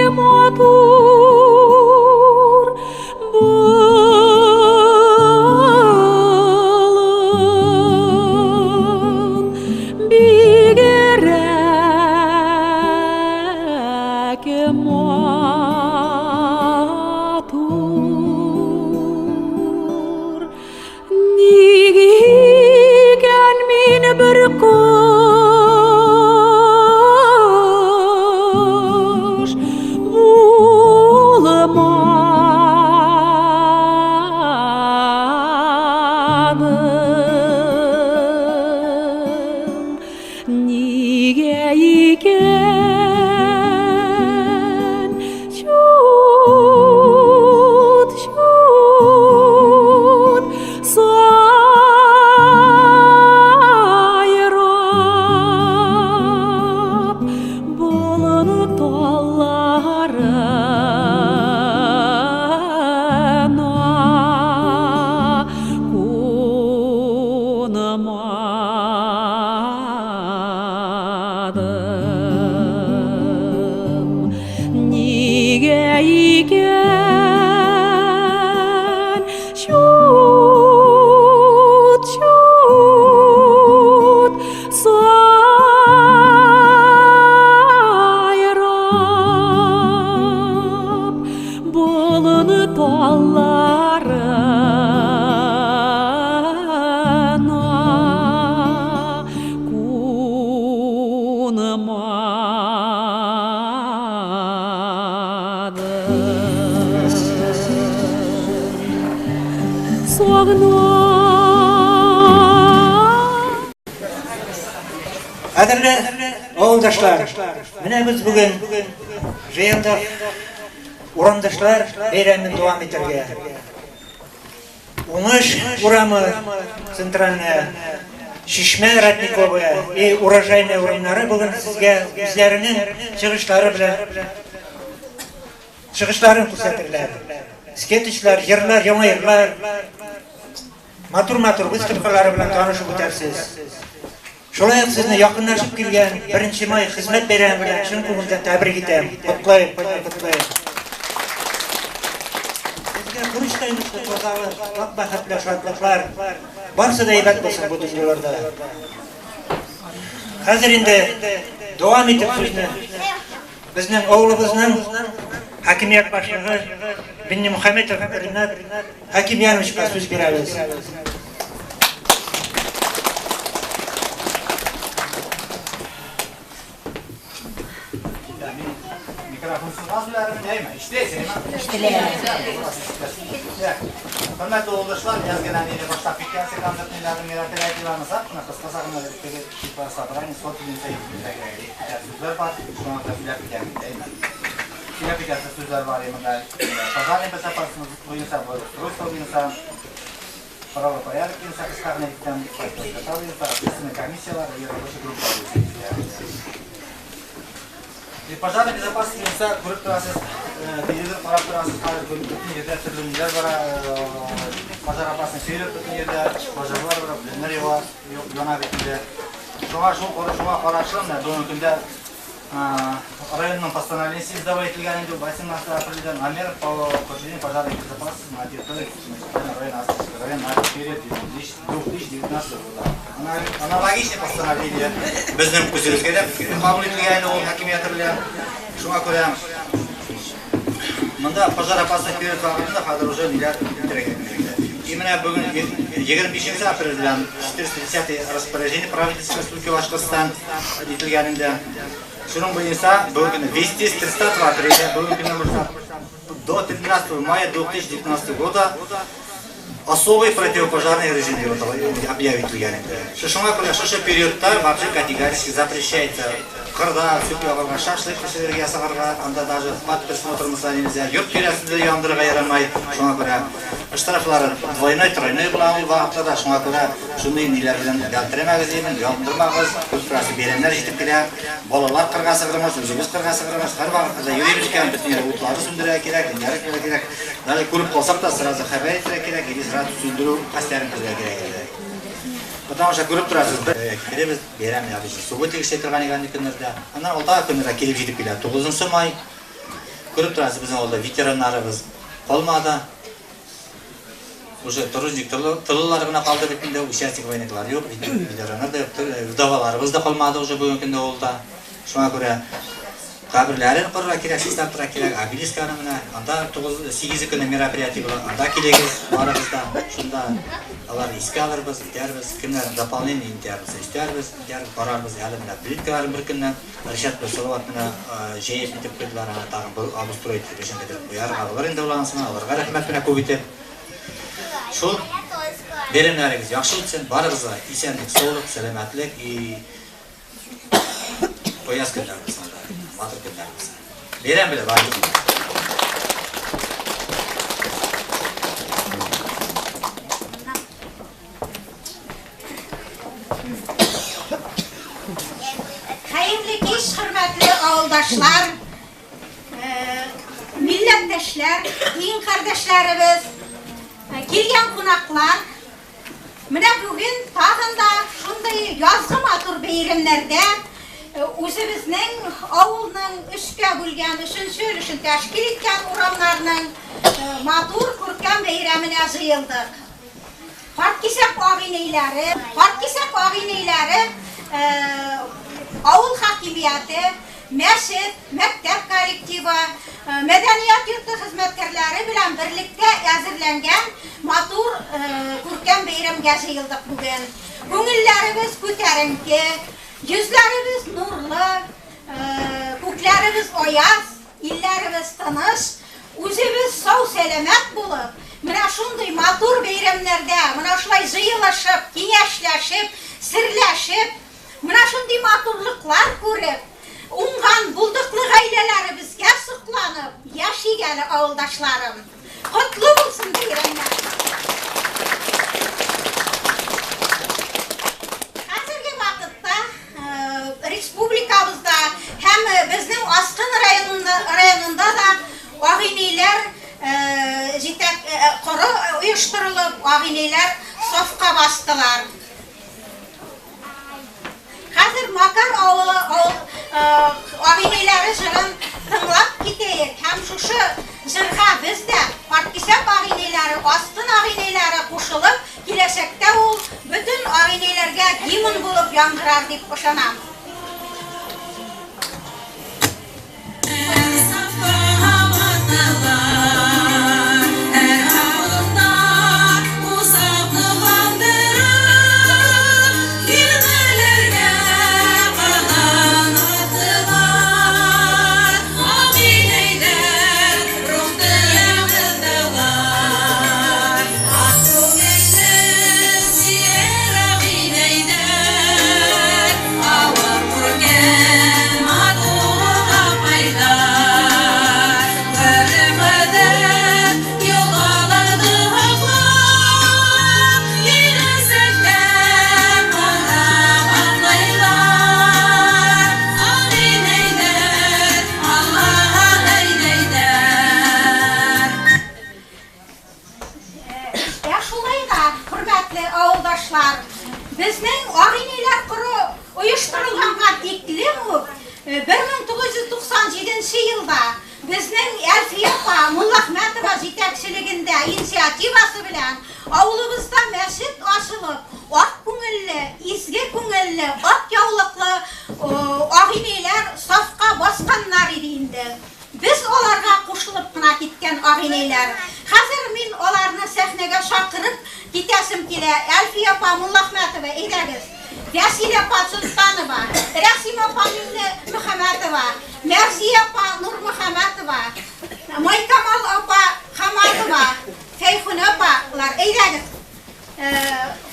матур болын, бигрәк матур. Ник икән мин бер кош булмадым? Нигә икән чут, чут сайрап болын талларына кунмадым? Нигә икән чут, чут сайрап болын талларына кунмадым? Сагынам. Кадерле авылдашлар, менә без бүген җыендык урамдашлар бәйрәмен дәвам итәргә. Уңыш урамы, центральная, Чишмә Родниковая и Урожайная урамнары бүген сезгә үзләренең чыгышлары белән чыгышларын күрсәтерләр. Скетчлар, җырлар, яңа җырлар, матур-матур выставкалары белән танышып үтәрсез. Шулай ук сезне якынлашып килгән 1 май хезмәт бәйрәме белән чын күңелдән тәбрик итәм. Котлыйм, котлыйм. Сезгә корычтай ныклы тазалык, ак бәхетләр, шатлыклар. Барысы да әйбәт булсын бу дөньяларда. Хәзер инде дәвам итеп сүзне безнең авылыбызның хакимият башлыгы Миннемөхәммәтов Ринат Хакимьяновичка сүз бирәбез. Хөрмәтле авылдашлар, яз генә мине башлап киткән секанды ниләрен генә теләк кына кыскача гына теге типа собрание собственница сүзләр бар, шуңа да сөйләп китәм, әйме. Сөйләп китәсе сүзләр бар, монда пожарный безопасность буенча, благоустройство буенча, правопорядок буенча кыска гына әйтсәм, буенча, общественная комиссиялар и рабочая группа буенча. И пожарная безопасность буенча күреп торасыз, телевизор карап торасыз, хәзер бөтен җирдә төрле ниләр бара, пожар опасный сөйләп бөтен җирдә пожарлар бара, белемнәр ява, яна бит инде. Шуңа шул шуңа карашлы менә бүгенге көндә районның постановлениесе издавать ителгән инде 18 апрельдә о мерах по повышению пожарной безопасности на территории района, района на период 2019 года. Аналогичное постановление безнең үзебезгә дә кабул ителгән инде ул хакимияте белән. Шуңа күрә монда пожар опасный период вакытында хәзер уже ниләр итәргә кирәк. И менә бүген 25 апрель белән 410 распоряжение правительства Республики Башкортстан ителгән инде. Шуның буенча бүген вести с 30 апреля бүгенге көннән башлап до 13 мая 2019 года особый противопожарный режим дип объявить ителгән инде. Шуңа күрә шушы периодта вообще категорически запрещается кырда чүп ягарга, шашлык пешерергә ясагарга, анда даже под присмотром нельзя, йорт тирәсендә яндырырга ярамай. Шуңа күрә штрафлары двойной, тройной була ул вакытта, шуңа күрә шундый ниләр белән ялтырмагыз димен, яндырмагыз. Күп торасы бәйрәмнәр җитеп килә. Балалар кырга сыгырмас, үзебез кырга сыгырмас, һәр вакытта йөрибез икән, бөтен җирдә утлары сүндерергә кирәк, ниләр кирәк. Даже күреп калсак та сразу хәбәр итәргә кирәк, или сразу сүндерү хәстәрен күрергә кирәк иде. Потому что күреп торасыз, бер киләбез, бәйрәм обычно субботник эшли торган икән көннәрдә. Аннан алдагы көннәрдә килеп җитеп килә. 9 май. Күреп торасыз, безнең авылда ветераннарыбыз калмады. Уже труженик тыллылар гына калды бит инде, участник войныкылар юк, ветераннар да юк, вдоваларыбыз да калмады уже бүгенге көндә авылда. Шуңа күрә каберләрен корырга кирәк, чистартырга кирәк, обелискларны менә анда 9 8 көне мероприятие була, анда килегез, барыгыз да, шунда аларны искә алырбыз, итәрбез, кемнәр дополнение итәрбез, өстәрбез, итәрбез, карарбыз, әле менә плиткаларын бер көнне Ришат белән Салават менә җәеп итеп куйдылар, аны тагын обустроить итеп эшен бетереп куярга булыр инде ул анысына, аларга рәхмәт менә күп итеп. Шул бәйрәмнәрегез яхшы үтсен, барыгызга исәнлек, саулык, сәламәтлек и аяз көннәр булсын, матур көннәр булсын. Бәйрәм белән барыгызны. Хәерле кич, хөрмәтле авылдашлар, милләттәшләр, дин кардәшләребез, килгән кунаклар. Менә бүген тагын да шундый язгы матур бәйрәмнәрдә үзебезнең авылның өчкә бүлгән өченче өлешен тәшкил иткән урамнарның матур күркәм бәйрәменә җыелдык. Карткисәк агыйнәйләре, Карткисәк агыйнәйләре авыл хакимияте, мәчет, мәктәп коллективы, мәдәният йорты хезмәткәрләре белән берлектә әзерләнгән матур күркәм бәйрәмгә җыелдык бүген. Күңелләребез күтәренке, йөзләребез нурлы, күкләребез аяз, илләребез тыныч, үзебез сау-сәламәт булып, менә шундый матур бәйрәмнәрдә, менә шулай җыелышып, киңәшләшеп, серләшеп, Менә шундый матурлыклар күреп, уңган, булдыклы гаиләләребезгә сокланып яшик әле, авылдашларым. Котлы булсын бәйрәмнәр! Хәзерге вакытта республикабызда һәм безнең Аскын районында да агыйнейләр җитәк коры оештырылып, агыйнейләр сафка бастылар. Хәзер Макар авылы агыйнәйләре җырын тыңлап китәек һәм шушы җырга без дә, Карткисәк агыйнәйләре, Астын агыйнәйләре кушылып, киләчәктә ул бөтен агыйнәйләргә гимн булып яңгырар дип ышанам. Ә шулай да, хөрмәтле авылдашлар, безнең агыйнәйләр коры оештырылганга тиклем үк, 1997 елда безнең Әлфия апа Муллахмәтова җитәкчелегендә инициативасы белән авылыбызда мәчет ачылып, ак күңелле, изге күңелле, ак яулыклы агыйнәйләр сафка басканнар иде инде. Без аларга кушылып кына киткән агыйнәйләр. Хәзер мин аларны сәхнәгә чакырып китәсем килә. Әлфия апа Муллахмәтова, әйдәгез. Вәсилә апа Солтанова, Рәсимә апа Миңнемөхәммәтова, Мәрзия апа Нурмөхәммәтова, Майкамал апа Хаматова, Фәйхүнә апалар, әйдәгез.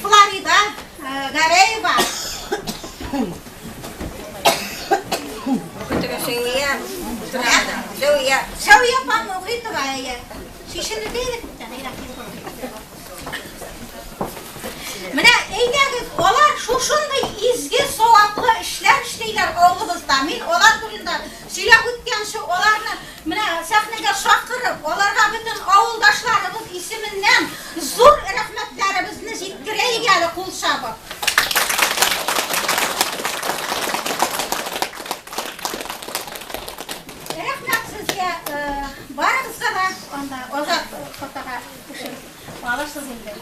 Флорида Гәрәева. Сәвия. Сәвия. Сәвия апа Мөхитова, әйе. Чишенергә иде күптән, әйдә. Менә әйдәгез, алар шушындый изге, саваплы эшләр эшлиләр авылыбызда. Мин алар турында сөйләп үткәнче, аларны Менә сәхнәгә чакырып, аларга бөтен авылдашларыбыз исеменнән зур рәхмәтләребезне җиткерәек әле кул чабып. Рәхмәт сезгә, э, Анда Азат фотога төшеп алырсыз инде.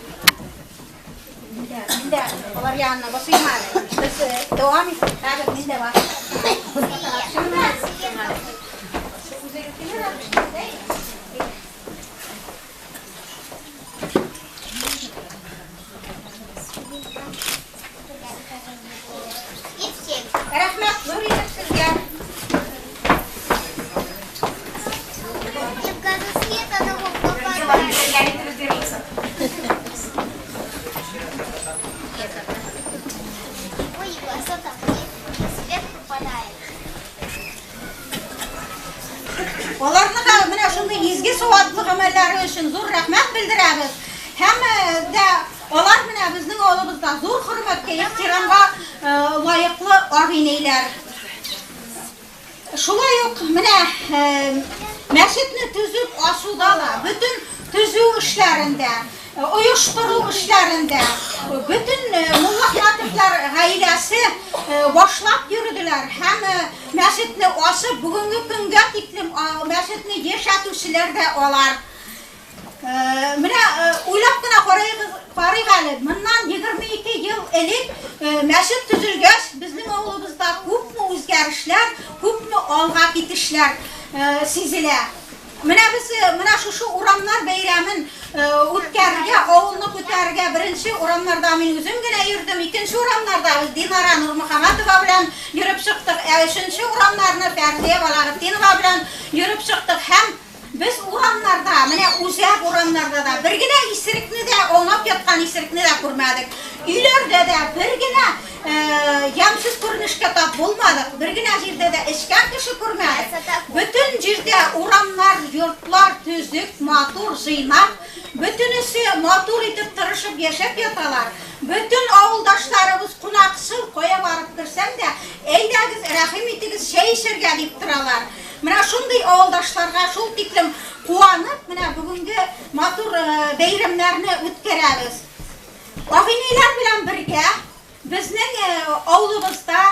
Мин дә, мин дә алар янына басыйм әле. Без дәвам итик. Хәзер мин дә басып фотога төшәм. Үзегез килер әле. Рәхмәт зур итеп сезгә. Ой, глаза там свет попадает. Аларны да менә шундый изге саваплы гамәлләре өчен зур рәхмәт белдерәбез. Һәм дә алар менә безнең авылыбызда зур хөрмәткә, ихтирамга лаеклы агыйнәйләр. Шулай ук менә мәчетне төзеп ачуда да, бөтен төзү эшләрендә, оештыру эшләрендә бөтен Муллахмәтовлар гаиләсе башлап йөрделәр һәм мәчетне ачып, бүгенге көнгә тиклем мәчетне яшәтүчеләр дә алар. Менә уйлап кына карыйгыз, карыйк әле. Моннан 22 ел элек мәчет төзелгәч, безнең авылыбызда күпме үзгәрешләр, күпме алга китешләр сизелә. Менә без менә шушы урамнар бәйрәмен үткәрергә, авылны күтәрергә беренче урамнарда мин үзем генә йөрдем, икенче урамнарда без Динара Нурмөхәммәтова белән йөреп чыктык, ә өченче урамнарны Фәрзия Балагытдинова белән йөреп чыктык һәм Без урамнарда, менә үзәк урамнарда да бер генә исерекне дә, аунап яткан исерекне дә күрмәдек. Өйләрдә дә бер генә ямьсез күренешкә тап булмадык, бер генә җирдә дә эчкән кеше күрмәдек. Бөтен җирдә урамнар, йортлар төзек, матур, җыйнак, бөтенесе матур итеп тырышып яшәп яталар. Бөтен авылдашларыбыз кунакчыл, кая барып керсәң дә, әйдәгез, рәхим итегез, чәй эчәргә дип торалар. Менә шундый авылдашларга шул тиклем куанып, менә бүгенге матур бәйрәмнәрне үткәрәбез. Агыйнәйләр белән бергә безнең авылыбызда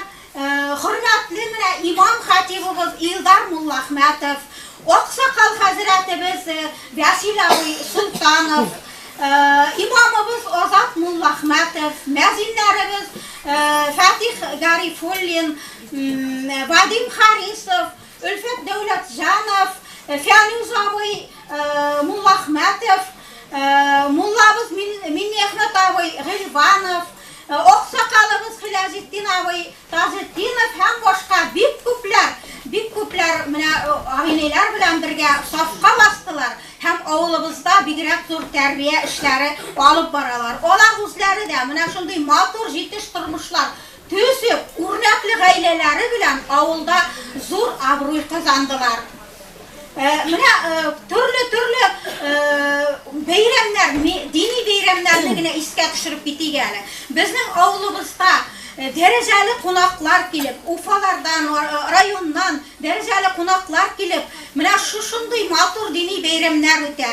хөрмәтле менә имам хатибыбыз Илдар Муллахмәтов, аксакал хәзрәтебез Вәсил абый Солтанов, имамыбыз Азат Муллахмәтов, мәзиннәребез Фатих Гарифуллин, Вадим Харисов, Өлфәт Дәүләтҗанов, Фәнүз абый Муллахмәтов, муллабыз Миннеәхмәт абый Гыйльванов, аксакалыбыз Хиләҗетдин абый Таҗетдинов һәм башка бик күпләр, бик күпләр менә агыйнәйләр белән бергә сафка бастылар һәм авылыбызда бигрәк зур тәрбия эшләре алып баралар. Алар үзләре дә менә шундый матур, җитеш тормышлар Төзек, үрнәкле гаиләләре белән авылда зур абруй казандылар. Менә төрле-төрле бәйрәмнәр, дини бәйрәмнәрне генә искә төшереп китик әле. Безнең авылыбызда дәрәҗәле кунаклар килеп, Уфалардан, районнан дәрәҗәле кунаклар килеп, менә шушындый матур дини бәйрәмнәр үтә.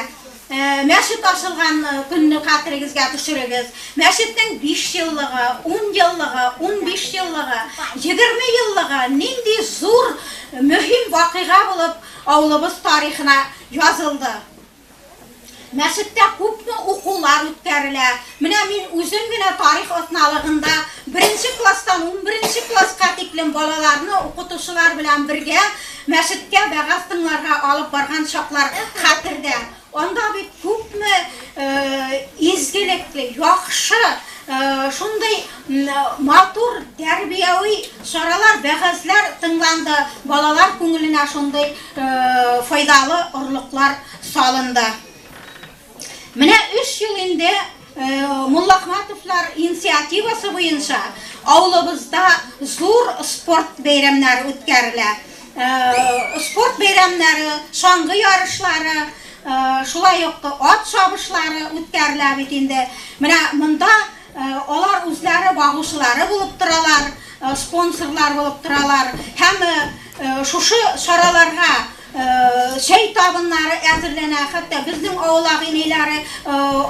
Мәчет ачылган көнне хәтерегезгә төшерегез. Мәчетнең 5 еллыгы, 10 еллыгы, 15 еллыгы, 20 еллыгы нинди зур, мөһим вакыйга булып авылыбыз тарихына язылды. Мәчеттә күпме укулар үткәрелә. Менә мин үзем генә тарих атналыгында беренче класстан унберенче класска тиклем балаларны укытучылар белән бергә мәчеткә вәгазь тыңларга алып барган чаклар хәтердә. Анда бит күпме изгелекле, яхшы, шундый матур тәрбияви чаралар, вәгазьләр тыңланды, балалар күңеленә шундый файдалы орлыклар салынды. Менә өч ел инде Муллахматовлар инициативасы буенча авылыбызда зур спорт бәйрәмнәре үткәрелә. Спорт бәйрәмнәре, чаңгы ярышлары, шулай ук ат чабышлары үткәрелә бит инде. Менә монда алар үзләре багучылары булып торалар, спонсорлар булып торалар һәм шушы чараларга. Чәй табыннары әзерләнә, хәтта безнең авыл агыйнәйләре,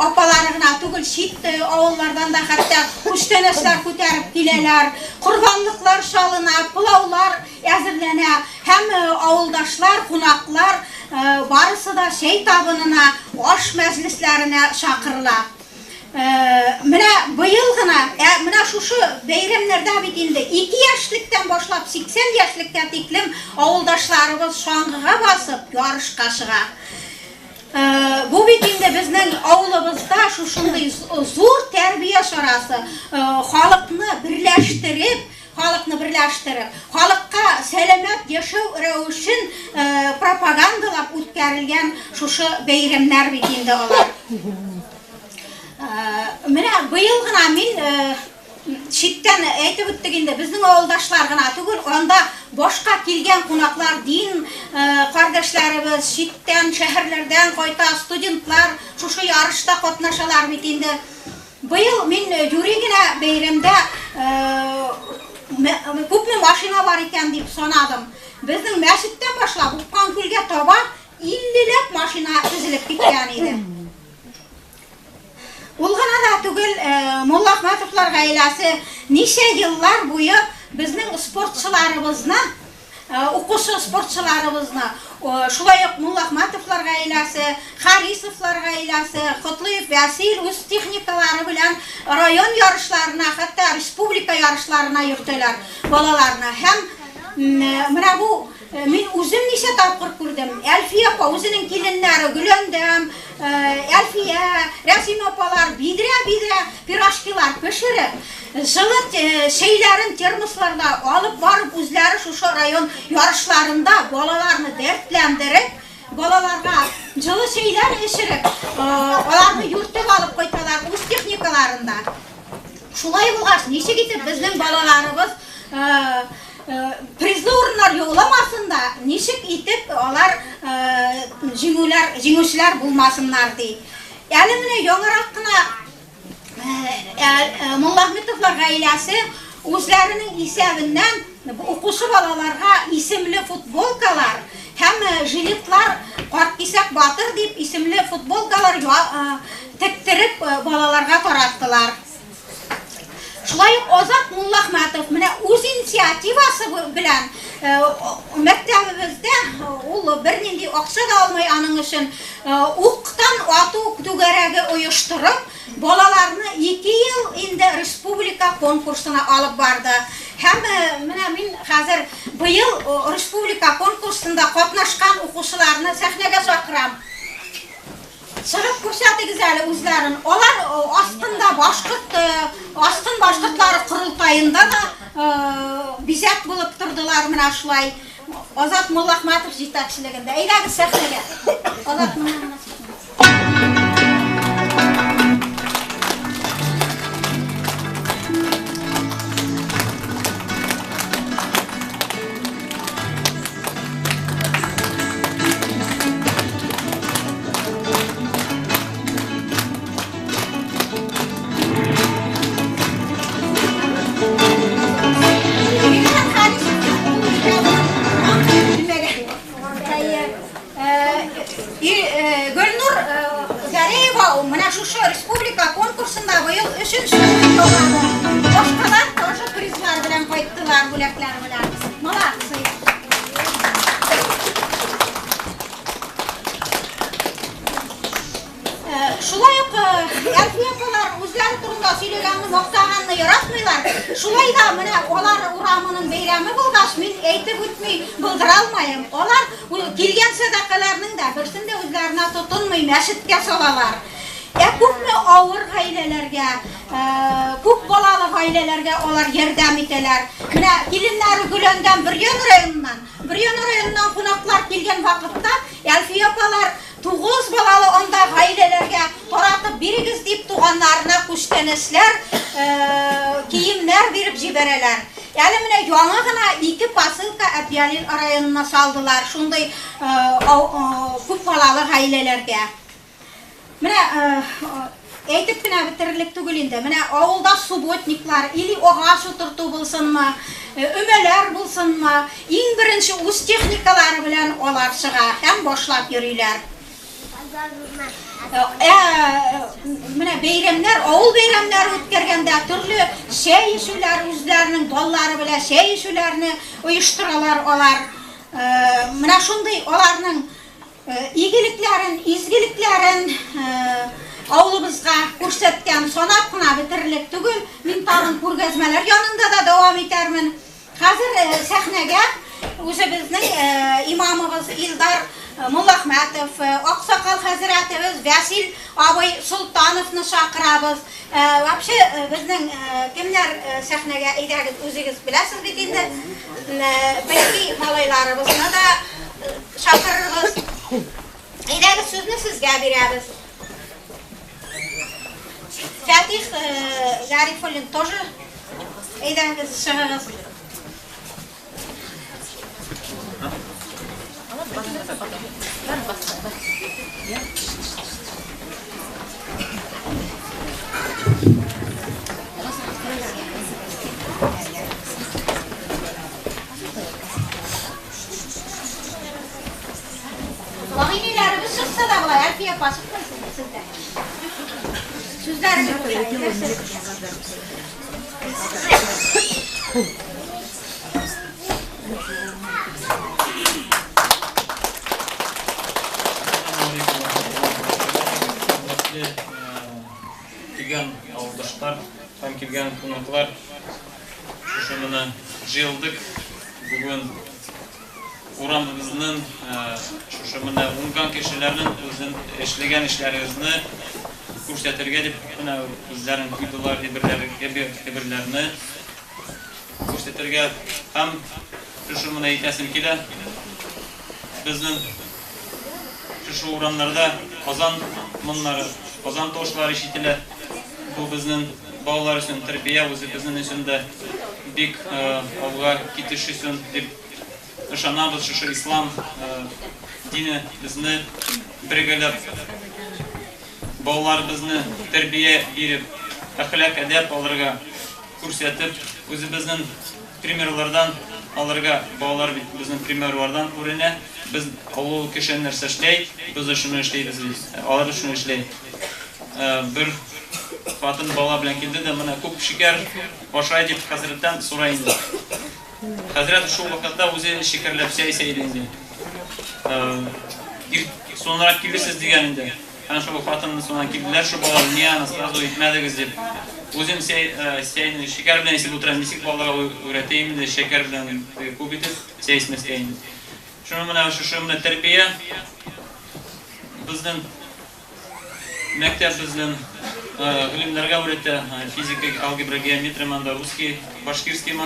апалары гына түгел, чит авыллардан да хәтта күчтәнәчләр күтәреп киләләр, корбанлыклар чалына, пылаулар әзерләнә һәм авылдашлар, кунаклар барысы да чәй табынына, аш мәҗлесләренә чакырыла. Менә быел гына, ә менә шушы бәйрәмнәрдә бит инде 2 яшьлектән башлап 80 яшьлеккә тиклем авылдашларыбыз чаңгыга басып ярышка чыга. Бу бит инде безнең авылыбызда шушындый зур тәрбия чарасы, халыкны берләштереп, халыкны берләштереп, халыкка сәламәт яшәү рәвешен пропагандалап үткәрелгән шушы бәйрәмнәр бит инде алар. Менә быел гына мин читтән әйтеп үттек инде, безнең авылдашлар гына түгел, анда башка килгән кунаклар, дин кардәшләребез, читтән, шәһәрләрдән кайта, студентлар шушы ярышта катнашалар бит инде. Быел мин юри генә бәйрәмдә күпме машина бар икән дип санадым. Безнең мәчеттән башлап Упканкүлгә таба иллеләп машина тезелеп киткән иде. Ул гына да түгел, Муллахмәтовлар гаиләсе ничә еллар буе безнең спортчыларыбызны Укучы спортчыларыбызны, шулай ук Муллахматовлар гаиләсе, Харисовлар гаиләсе, Котлыев Вәсил үз техникалары белән район ярышларына, хәтта республика ярышларына йөртәләр балаларны. Һәм менә бу мин үзем ничә тапкыр күрдем. Әлфия апа үзенең киленнәре Гөләндәм, Әлфия, Рәсимә апалар бидрә-бидрә пирожкилар пешереп, җылы чәйләрен термосларда алып барып, үзләре шушы район ярышларында балаларны дәртләндереп, балаларга җылы чәйләр эчереп, аларны йөртеп алып кайталар үз техникаларында. Шулай булгач, ничек итеп безнең балаларыбыз призлы урыннар яуламасын да, ничек итеп алар җиңүләр, җиңүчеләр булмасыннар ди. Әле менә яңарак кына Муллахметовлар гаиләсе үзләренең исәбеннән укучы балаларга исемле футболкалар һәм жилетлар Карткисәк батыр дип исемле футболкалар тектереп балаларга тараттылар. Шулай ук Азат Муллахмәтов менә үз инициативасы белән мәктәбебездә ул бернинди акча да алмый аның өчен уктан ату түгәрәге оештырып, балаларны 2 ел инде республика конкурсына алып барды. Һәм менә мин хәзер быел республика конкурсында катнашкан укучыларны сәхнәгә чакырам. Чыгып күрсәтегез әле үзләрен. Алар астында башкорт, астын башкортлары корылтаенда да бизәк булып тордылар менә шулай. Азат Муллахматов җитәкчелегендә. Әйдәгез сәхнәгә. Азат Муллахматов. Гөлнур Гәрәева менә шушы республика конкурсында быел өченче урын яулады. Башкалар тоже призлар белән кайттылар, бүләкләр белән. Молодцы. Шулай ук Әлфия апалар үзләре турында сөйләгәнне, мактаганны яратмыйлар. Шулай да менә алар урамының бәйрәме булгач, мин әйтеп үтми булдыра алмаем. Алар килгән сәдакаларның да берсен дә үзләренә тотынмый, мәчеткә салалар. Ә күпме авыр гаиләләргә, күп балалы гаиләләргә алар ярдәм итәләр. Менә киленнәре Гөләндәм Бөрьян районыннан. Бөрьян районыннан кунаклар килгән вакытта Әлфия апалар 9 балалы анда гаиләләргә таратып бирегез дип туганнарына күчтәнәчләр, киемнәр биреп җибәрәләр. Әле менә яңа гына ике посылка Әбьялил районына салдылар, шундый күп балалы гаиләләргә. Менә Әйтеп кенә бетерерлек түгел инде. Менә авылда субботниклар или агач утырту булсынмы, өмәләр булсынмы, иң беренче үз техникалары белән алар чыга һәм башлап йөриләр. Ә менә бәйрәмнәр, авыл бәйрәмнәре үткәргәндә төрле чәй эчүләр, үзләренең баллары белән чәй эчүләрне оештыралар алар. Менә шундый аларның игелекләрен, изгелекләрен авылыбызга күрсәткән, санап кына бетерерлек түгел. Мин тагын күргәзмәләр янында да дәвам итәрмен. Хәзер сәхнәгә үзебезнең имамыбыз Илдар Муллахмәтов, аксакал хәзрәтебез Вәсил абый Солтановны чакырабыз. Вообще безнең кемнәр сәхнәгә, әйдәгез, үзегез беләсез бит инде. Бәлки малайларыбызны да чакырырбыз. Әйдәгез, сүзне сезгә бирәбез. Фатих Гарифуллин тоже. Әйдәгез, чыгыгыз. Агыйниләребез чыкса да болай, Әлфия апа чыкмыйсызмы сез дә? Сүзләрегез булса әйтерсез. Хөрмәтле килгән авылдашлар һәм килгән кунаклар, шушы менә җыелдык бүген урамыбызның шушы менә уңган кешеләрнең үзен эшләгән эшләребезне күрсәтергә дип менә үзләрен куйдылар әйберләрне күрсәтергә. Һәм шушы менә әйтәсем килә, безнең шушы урамнарда азан моңнары, азан тавышлары ишетелә. Бу безнең балалар өчен тәрбия, үзебезнең өчен дә бик алга китеш өчен дип ышанабыз. Шушы ислам дине безне бергәләп, балаларыбызны тәрбия биреп, әхлак, әдәп алырга күрсәтеп, үзебезнең примерлардан алырга, балалар бит безнең примерлардан үренә. Без олы кеше нәрсә эшләй, без дә шуны эшлибез бит, алар да шуны эшләй. Бер хатын бала белән килде дә, менә күп шикәр ашай дип хәзрәттән сорай инде. Хәзрәт шул вакытта үзе шикәрләп чәй эчә иде инде. Соңрак килерсез дигән инде. Һәм шул хатынны соңыннан килделәр, шул бала не аны сразу әйтмәдегез дип. Үзем чәй, чәйне шикәр белән эчеп утырам, ничек балаларга өйрәтәем инде шикәр белән күп итеп чәй эчмәскә инде. Шуны менә шушы менә тәрбия безнең мәктәп безнең гыйлемнәргә өйрәтә, физика, алгебра, геометрия, монда русский, башкирский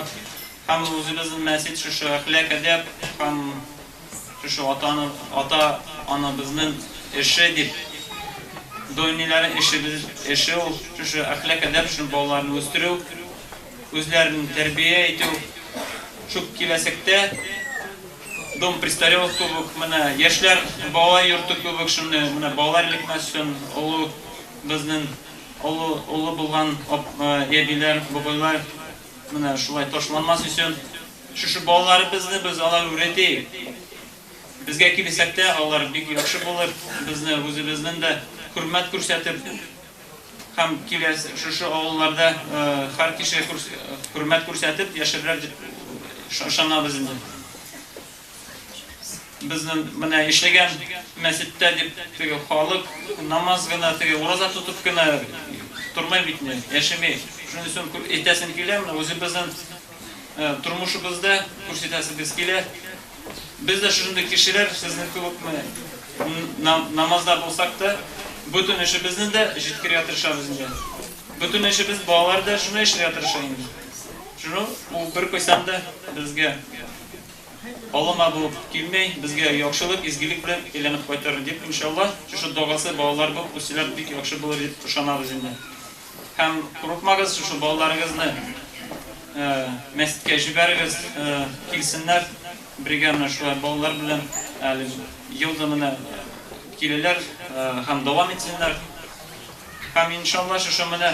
һәм үзебезнең мәсҗид шушы әхлак, әдәп һәм шушы атаны, ата анабызның эше дип, даимиләрнең эшебез, эше ул шушы әхлак, әдәп, шуны балаларны үстерү, үзләрен тәрбия итү. Шул киләчәктә дом престарелых кебек, менә яшьләр балалар йорты кебек, шуны менә балалар эләкмәс өчен олы безнең олы олы булган әбиләр, бабайлар менә шулай ташланмас өчен шушы балаларыбызны без алар өйрәтик. Безгә киләчәктә алар бик яхшы булыр, безне үзебезнең дә хөрмәт күрсәтеп һәм киләсе шушы авылларда һәр кеше хөрмәт күрсәтеп яшәрләр дип ышанабыз инде. Безнең менә эшләгән мәчеттә дип теге халык намаз гына, теге ураза тотып кына тормый бит инде, яшәми. Шуның өчен әйтәсем килә, менә үзебезнең тормышыбызда күрсәтәсебез килә. Без дә шушындый кешеләр, сезнең кебек намазда булсак та, бөтен эшебезне дә җиткерергә тырышабыз инде. Бөтен эшебез балалар да шуны эшләргә тырыша инде. Шуны ул бер кайчан да безгә алыма булып килмәй, безгә яхшылык, изгелек белән әйләнеп кайтыр дип, иншалла, шушы догасы балалар булып үсүләр бик яхшы булыр дип ышанабыз инде. Һәм курыкмагыз, шушы балаларыгызны мәчеткә җибәрегез, килсеннәр, бергә менә шулай балалар белән әле елда менә киләләр һәм дәвам итсеннәр. Һәм иншалла шушы менә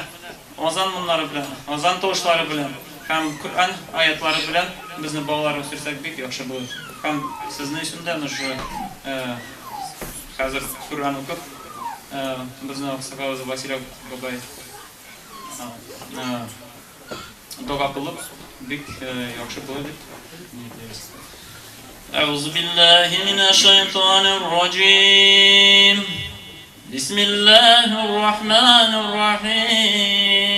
азан моңнары белән, азан тавышлары белән һәм Коръән аятлары белән безне балалар үстерсәк бик яхшы булыр. Һәм сезнең өчен дә менә шушы хәзер Коръән укып, безнең аксакалыбыз Василий бабай дога кылып, бик яхшы булыр дип ниятлибез. أعوذ بالله من الشيطان الرجيم بسم الله الرحمن الرحيم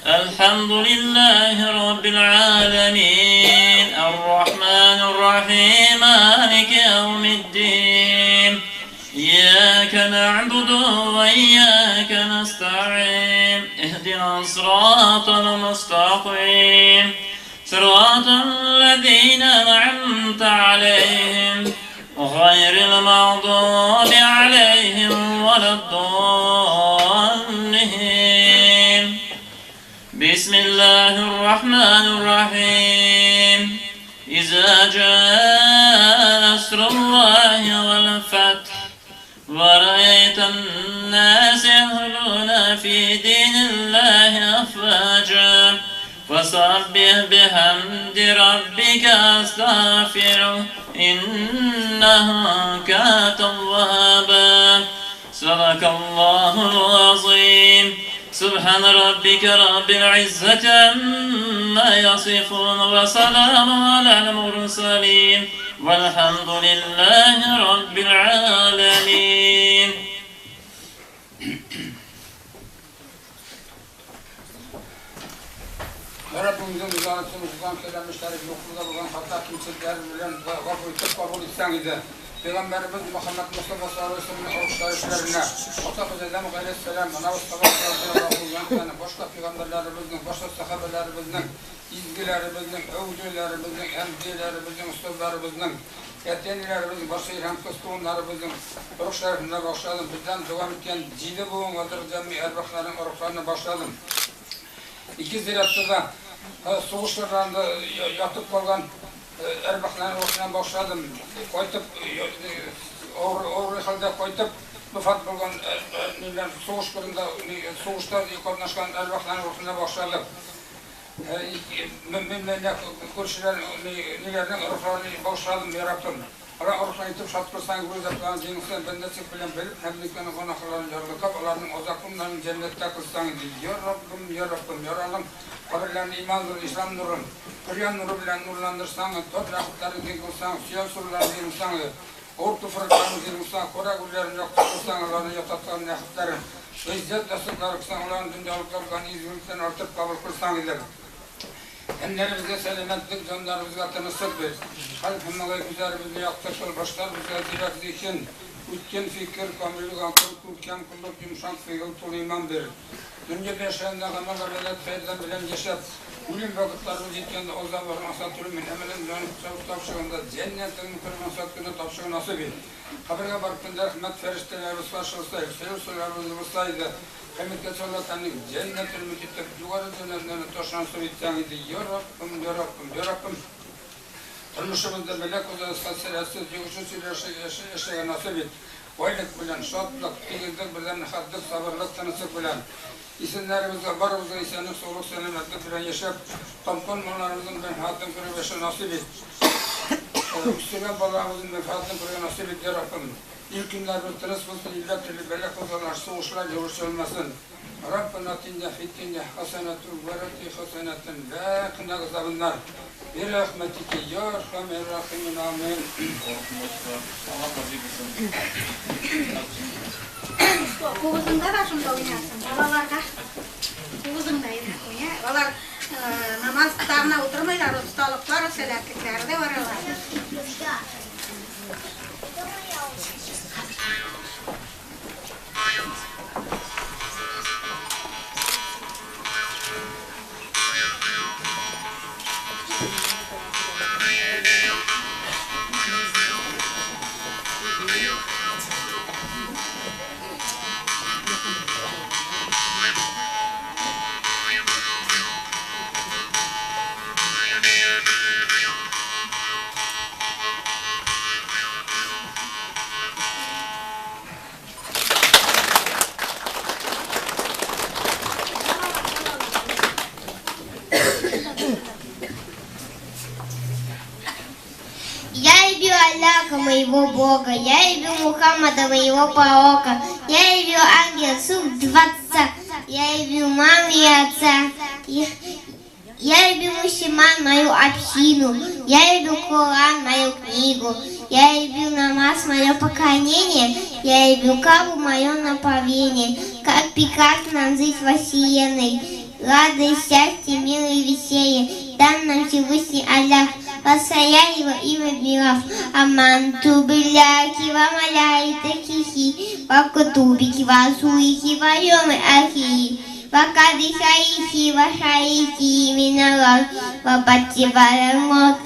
الحمد لله رب العالمين الرحمن الرحيم مالك يوم الدين إياك نعبد وإياك نستعين اهدنا الصراط المستقيم صراط الذين أنعمت عليهم غير المغضوب عليهم ولا الضالين بسم الله الرحمن الرحيم إذا جاء نصر الله والفتح ورأيت الناس يدخلون في دين الله أفواجا فسبح بحمد ربك واستغفره إنه كان توابا صدق الله العظيم سبحان ربك رب العزة عما يصفون وسلام على المرسلين والحمد لله رب العالمين. Раббым, үзең кәләмешләре юклыгы булган хата кимчелекләр белән гафу итеп кабул итсәң иде. Пәйгамбәребез Мөхәммәд Мостафа саллаллаһу алейһи вәсәлләмнең рух шәрифләренә, атабыз Адәм галәйһиссәлам, анабыз Хава радияллаһу анһа, башка пәйгамбәрләребезнең, башка сәхабәләребезнең, изгеләребезнең, әүлияләребезнең, әнбияләребезнең, остазларыбызның, әти-әниләребезнең, башка ир һәм кыз туганнарыбызның рух шәрифенә багышладым. Бездән дәвам иткән җиде буынга җәмгый әрвахларның рухларына багышладым. Ике зиратта да сугышларда ятып калган әрвахларның рухына багышладым. Кайтып, авыр хәлдә кайтып, вафат булган ниләр сугыш кырында, сугышта катнашкан әрвахларның рухына багышладык. Мин күршеләр ниләрнең рухларын багышладым, я Раббым. Алар рухларын итеп шат кылсаң, үз затларын җиңсәң, бәндәсе белән белеп, һәм ниткән гөнаһларын ярлыкап, аларның азапларын җәннәттә кылсаң иде. Я Раббым, я Раббым, я Раббым, каберләрен иман нуры, ислам нурын, Коръән нуры белән нурландырсаң, тор рәхмәтләрен киң кылсаң, сөяк сурларын киң кылсаң, авыр туфракларын киң кылсаң, кара гүрләрен якты кылсаң, аларны ятаткан рәхмәтләрен, гыйззәт насыйплары кылсаң, аларны дөньялыклардан изгелектән артык кабул кылсаң иде. Тәннәребезгә сәламәтлек, җаннарыбызга тынычлык бир. Кальб һәм малай күзләребезне якты кыл, башларыбызга зирәк зиһен, үткен фикер, камиллек, акыл, күркәм холык, йомшак фигыль, тулы иман бир. Дөньяда яшәгәндә гамәл гыйбадәт хәердән белән яшәп, үлем вакытларыбыз җиткәндә азапларын ансат үлемен әмәлен белән тапшырганда җәннәтеңне күреп ансат кенә тапшыру насыйп ит. Кабергә барып көндә рәхмәт фәрештәләребез каршыласа, сәлам булса иде. Кыямәткә чаллатаның җәннәтен өмет итеп, югары җәннәтләрне ташлансып итсәң иде. Я Раббым, я Раббым, я Раббым. Тормышыбызда бәла казасы хәсрәтсез, йогышы яшәргә насыйп ит. Байлык белән, шатлык, тигезлек белән, рәхәтлек, сабырлык, тынычлык белән. Исемнәребезгә барыбызга исәнлек, саулык, сәламәтлек белән яшәп, тапкан малларыбызның мәнфәгатен күреп яшәү насыйп ит. Үстергән балаларыбызның мәнфәгатен күрергә насыйп ит, я Раббым. Ил көннәребез тыныч булсын, илдә төрле бәла казалар, сугышлар, йогыш olmasın. Rabbena atina fid dünya haseneten ve fil haseneten ve qina azaben Bir rahmetike ya erhamer rahimin amin. Алла разый булсын. Кубызыңда да шунда уйнасын, балаларга. Кубызыңда уйна. Алар намазда гына утырмыйлар, осталыклар, сәләтлекләре дә бар аларның. Это моя очередь. Бога, я люблю Мухаммада, моего пророка, я люблю ангела, сух дворца, я люблю маму и отца, я люблю мусульман, мою общину, я люблю Коран, мою книгу, я люблю намаз, мое поклонение, я люблю Кабу, мое направление. Как прекрасно нам жить во вселенной, радость, счастье, мир и веселье, дан нам Всевышний Аллах, восхваляй его имя в мирах. Аманту билляхи ва малаикатихи, ва кутубихи ва расулихи ва йоми ахири, ва кадихаихи ва шаихи миналлах, ва баттибарамот.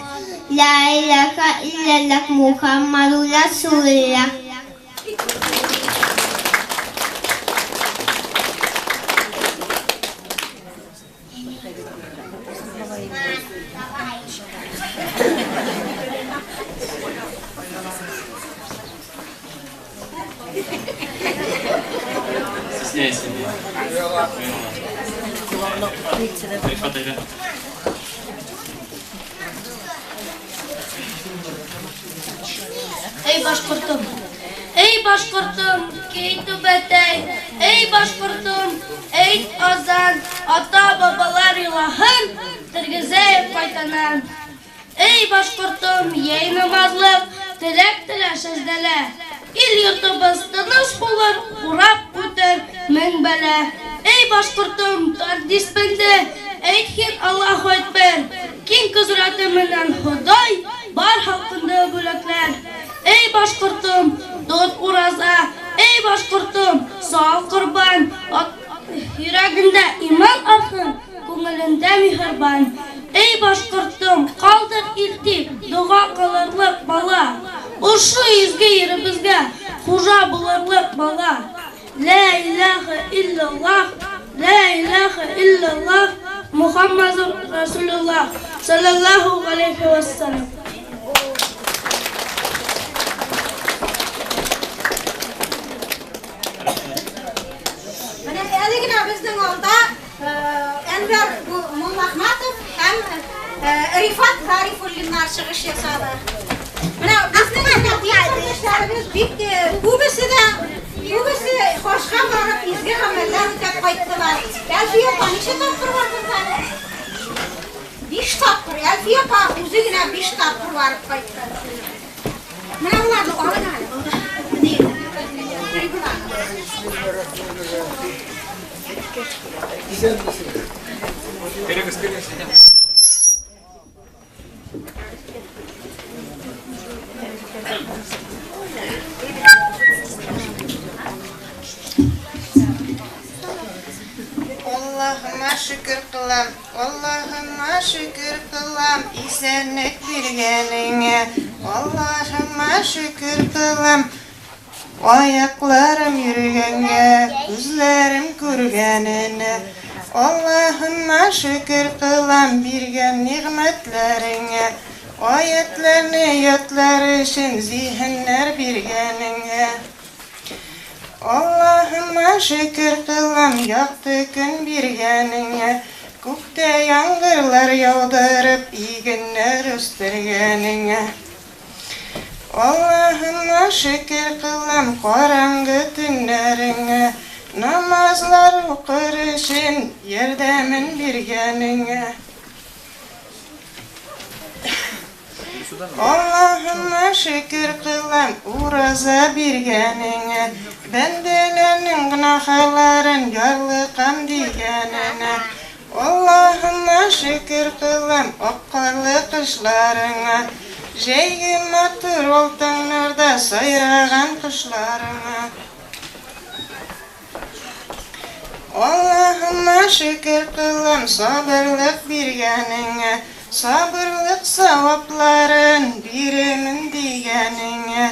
Ла иляха илляллах Мухаммаду Расулуллах. Стесняйся. Рифат, әйдә. Эй, башкортым! Эй, башкортым, кей түбәтәй! Эй, башкортым, әйт азан, ата-бабалар илаһын тергезәйек кайтанан. Эй, башкортым, йәй намазлык, теләк телә сәҗдәлә. Ил-йортыбыз тыныч булыр, урап үтер мең бәла. Эй, башкортым, тарт дисбеңде, әйт һин Аллаһу әкбәр. Киң козрәте менән Ходай бар халкынды бүләкләр. Эй, башкортым, тот ураза, эй, башкортым, сал корбан. Йөрәгендә иман артсын, күңелендә миһербан. Эй, башкортым, калдыр ил дип, дога кылырлык бала. Ошо изге еребезгә хуҗа булырлык бала. Лә иләһә илляллаһ, лә иләһә илляллаһ, Мухаммадур Расулуллаһ, салләллаһу галәйһи вәссәлам. Менә әле генә безнең алда Әнвәр Муллахматов һәм Рифат Зарифуллиннар чыгыш ясады. Менә безнең әдәбият бик күбесе дә, күбесе хаҗга барып изге гамәлләр үтәп кайттылар. Әлфия апа ничә тапкыр бардың әле? 5 тапкыр. Әлфия апа үзе генә 5 тапкыр барып кайтты. Менә боларны алың әле. Керегез, керегез. Аллаһыма шөкер кылам, Аллаһыма шөкер кылам, исәнлек биргәнеңә. Аллаһыма шөкер кылам, аякларым йөргәнгә, күзләрем күргәненә. Аллаһыма шөкер кылам биргән нигъмәтләреңә, аятларны ятлар өчен зиһеннәр биргәнеңә. Аллаһыма шөкер кылам якты көн биргәнеңә, күктә яңгырлар яудырып игеннәр үстергәнеңә. Аллаһыма шөкер кылам караңгы төннәреңә, намазлар укыр өчен ярдәмен биргәнеңә. Аллаһыма шөкер кылам ураза биргәнеңә, бәндәләрнең гөнаһларын ярлыкам дигәнеңә. Аллаһыма шөкер кылам ак карлы кышларыңа, җәйге матур алтыннарда сайраган кошларыңа. Аллаһыма шөкер кылам сабырлык биргәнеңә, сабырлык савапларын бирермен дигәнеңә.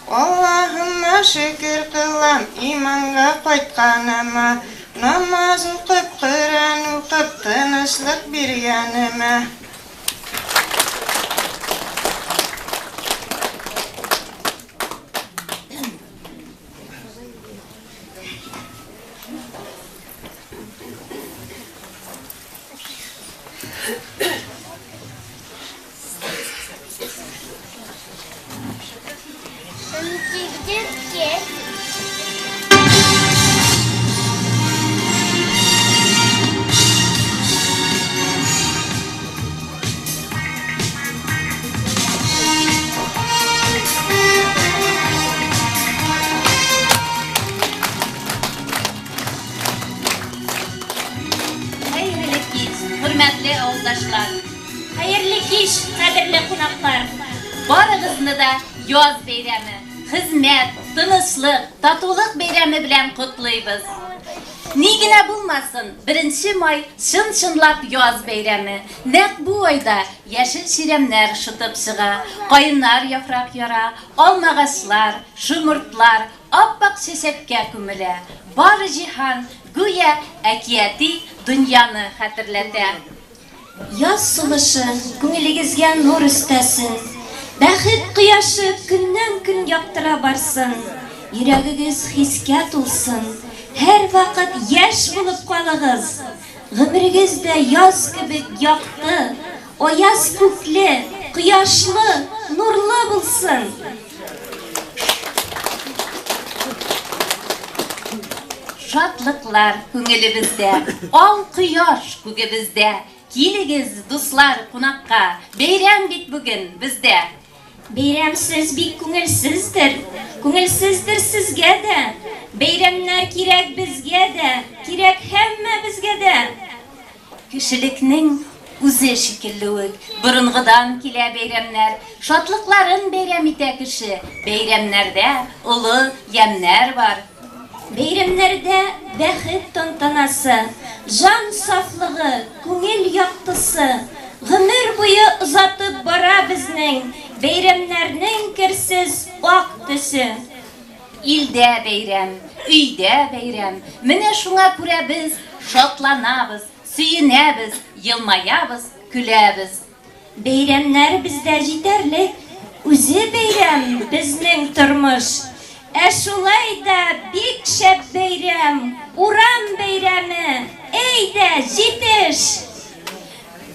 Аллаһыма шөкер кылам иманга кайтканыма, намаз укып, Коръән укып, тынычлык биргәнемә. Хәерле кич, хөрмәтле авылдашлар! Хәерле кич, кадерле кунаклар! Барыгызны да яз бәйрәме, хезмәт, тынычлык, татулык бәйрәме белән котлыйбыз. Ни генә булмасын, беренче май чын-чынлап яз бәйрәме. Нәкъ бу айда яшел чирәмнәр шытып чыга, каеннар яфрак яра, алмагачлар, шомыртлар ап-ак чәчәккә күмелә. Бары җиһан гүя әкияти дөньяны хәтерләтә. Яз сулышы күңелегезгә нур өстәсен, бәхет кояшы көннән-көн яктыра барсын, йөрәгегез хискә тулсын, һәрвакыт яшь булып калыгыз! Гомерегез дә яз кебек якты, аяз күкле, кояшлы, нурлы булсын! Шатлыклар күңелебездә, ал кояш күгебездә. Килегез, дуслар, кунакка, бәйрәм бит бүген бездә. Бәйрәмсез бик күңелсездер, күңелсездер сезгә дә. Бәйрәмнәр кирәк безгә дә, кирәк һәммәбезгә дә. Кешелекнең үзе шикелле үк, борынгыдан килә бәйрәмнәр. Шатлыкларын бәйрәм итә кеше. Бәйрәмнәрдә олы ямьнәр бар. Бәйрәмнәрдә бәхет тантанасы, җан сафлыгы, күңел яктысы гомер буе озатып бара безнең бәйрәмнәрнең керсез ак төсе. Илдә бәйрәм, өйдә бәйрәм. Менә шуңа күрә без шатланабыз, сөенәбез, елмаябыз, көләбез. Бәйрәмнәр бездә җитәрлек, үзе бәйрәм безнең тормыш. Ә шулай да бик шәп бәйрәм, урам бәйрәме, әйдә, җитеш!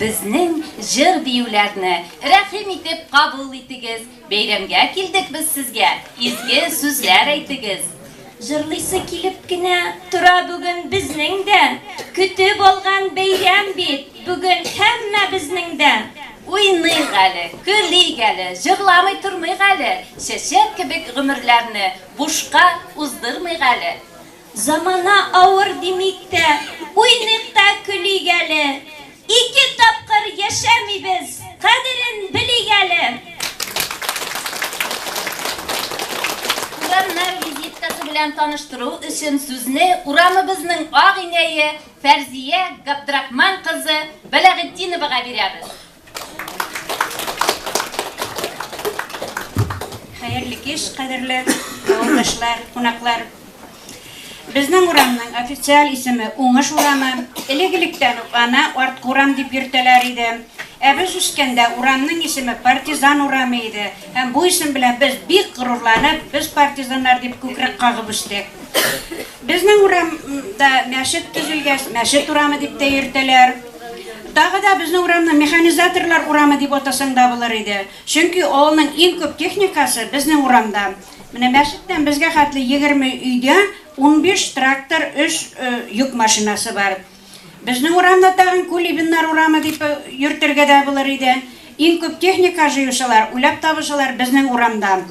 Безнең җыр-биюләрне рәхим итеп кабул итегез, Бәйрәмгә килдек без сезгә, изге сүзләр әйтегез. Җырлыйсы килеп кенә тора бүген безнең дә, Көтеп алган бәйрәм бит бүген һәммәбезнең дә. Уйныйк әле, көлик әле, җырламый тормыйк әле, Чәчәк кебек гомерләрне бушка уздырмыйк әле. Замана авыр димик тә, уйныйк та көлик әле. Ике тапкыр яшәмибез, кадерен белик әле. Урамнар визиткасы белән таныштыру өчен сүзне урамыбызның ак инәе Фәрзия Габдрахман кызы Бәләгытдиновага бирәбез. Хәерле кич, кадерле авылдашлар, кунаклар. Безнең урамның официаль исеме Уңыш урамы. Элек-электән үк аны Арткы урам дип йөртәләр иде. Ә без үскәндә урамның исеме Партизан урамы иде. Һәм бу исем белән без бик горурланып, без партизаннар дип күкрәк кагып үстек. Безнең урамда мәчет төзелгәч, Мәчет урамы дип тә йөртәләр. Тагы да безнең урамны Механизаторлар урамы дип атасаң да булыр иде. Чөнки авылның иң күп техникасы безнең урамда. Менә мәчеттән безгә хәтле 20 өйдә 15 трактор, өч йөк машинасы бар. Безнең урамны тагын Кулибиннар урамы дип йөртергә дә булыр иде. Иң күп техника җыючылар, уйлап табучылар безнең урамда.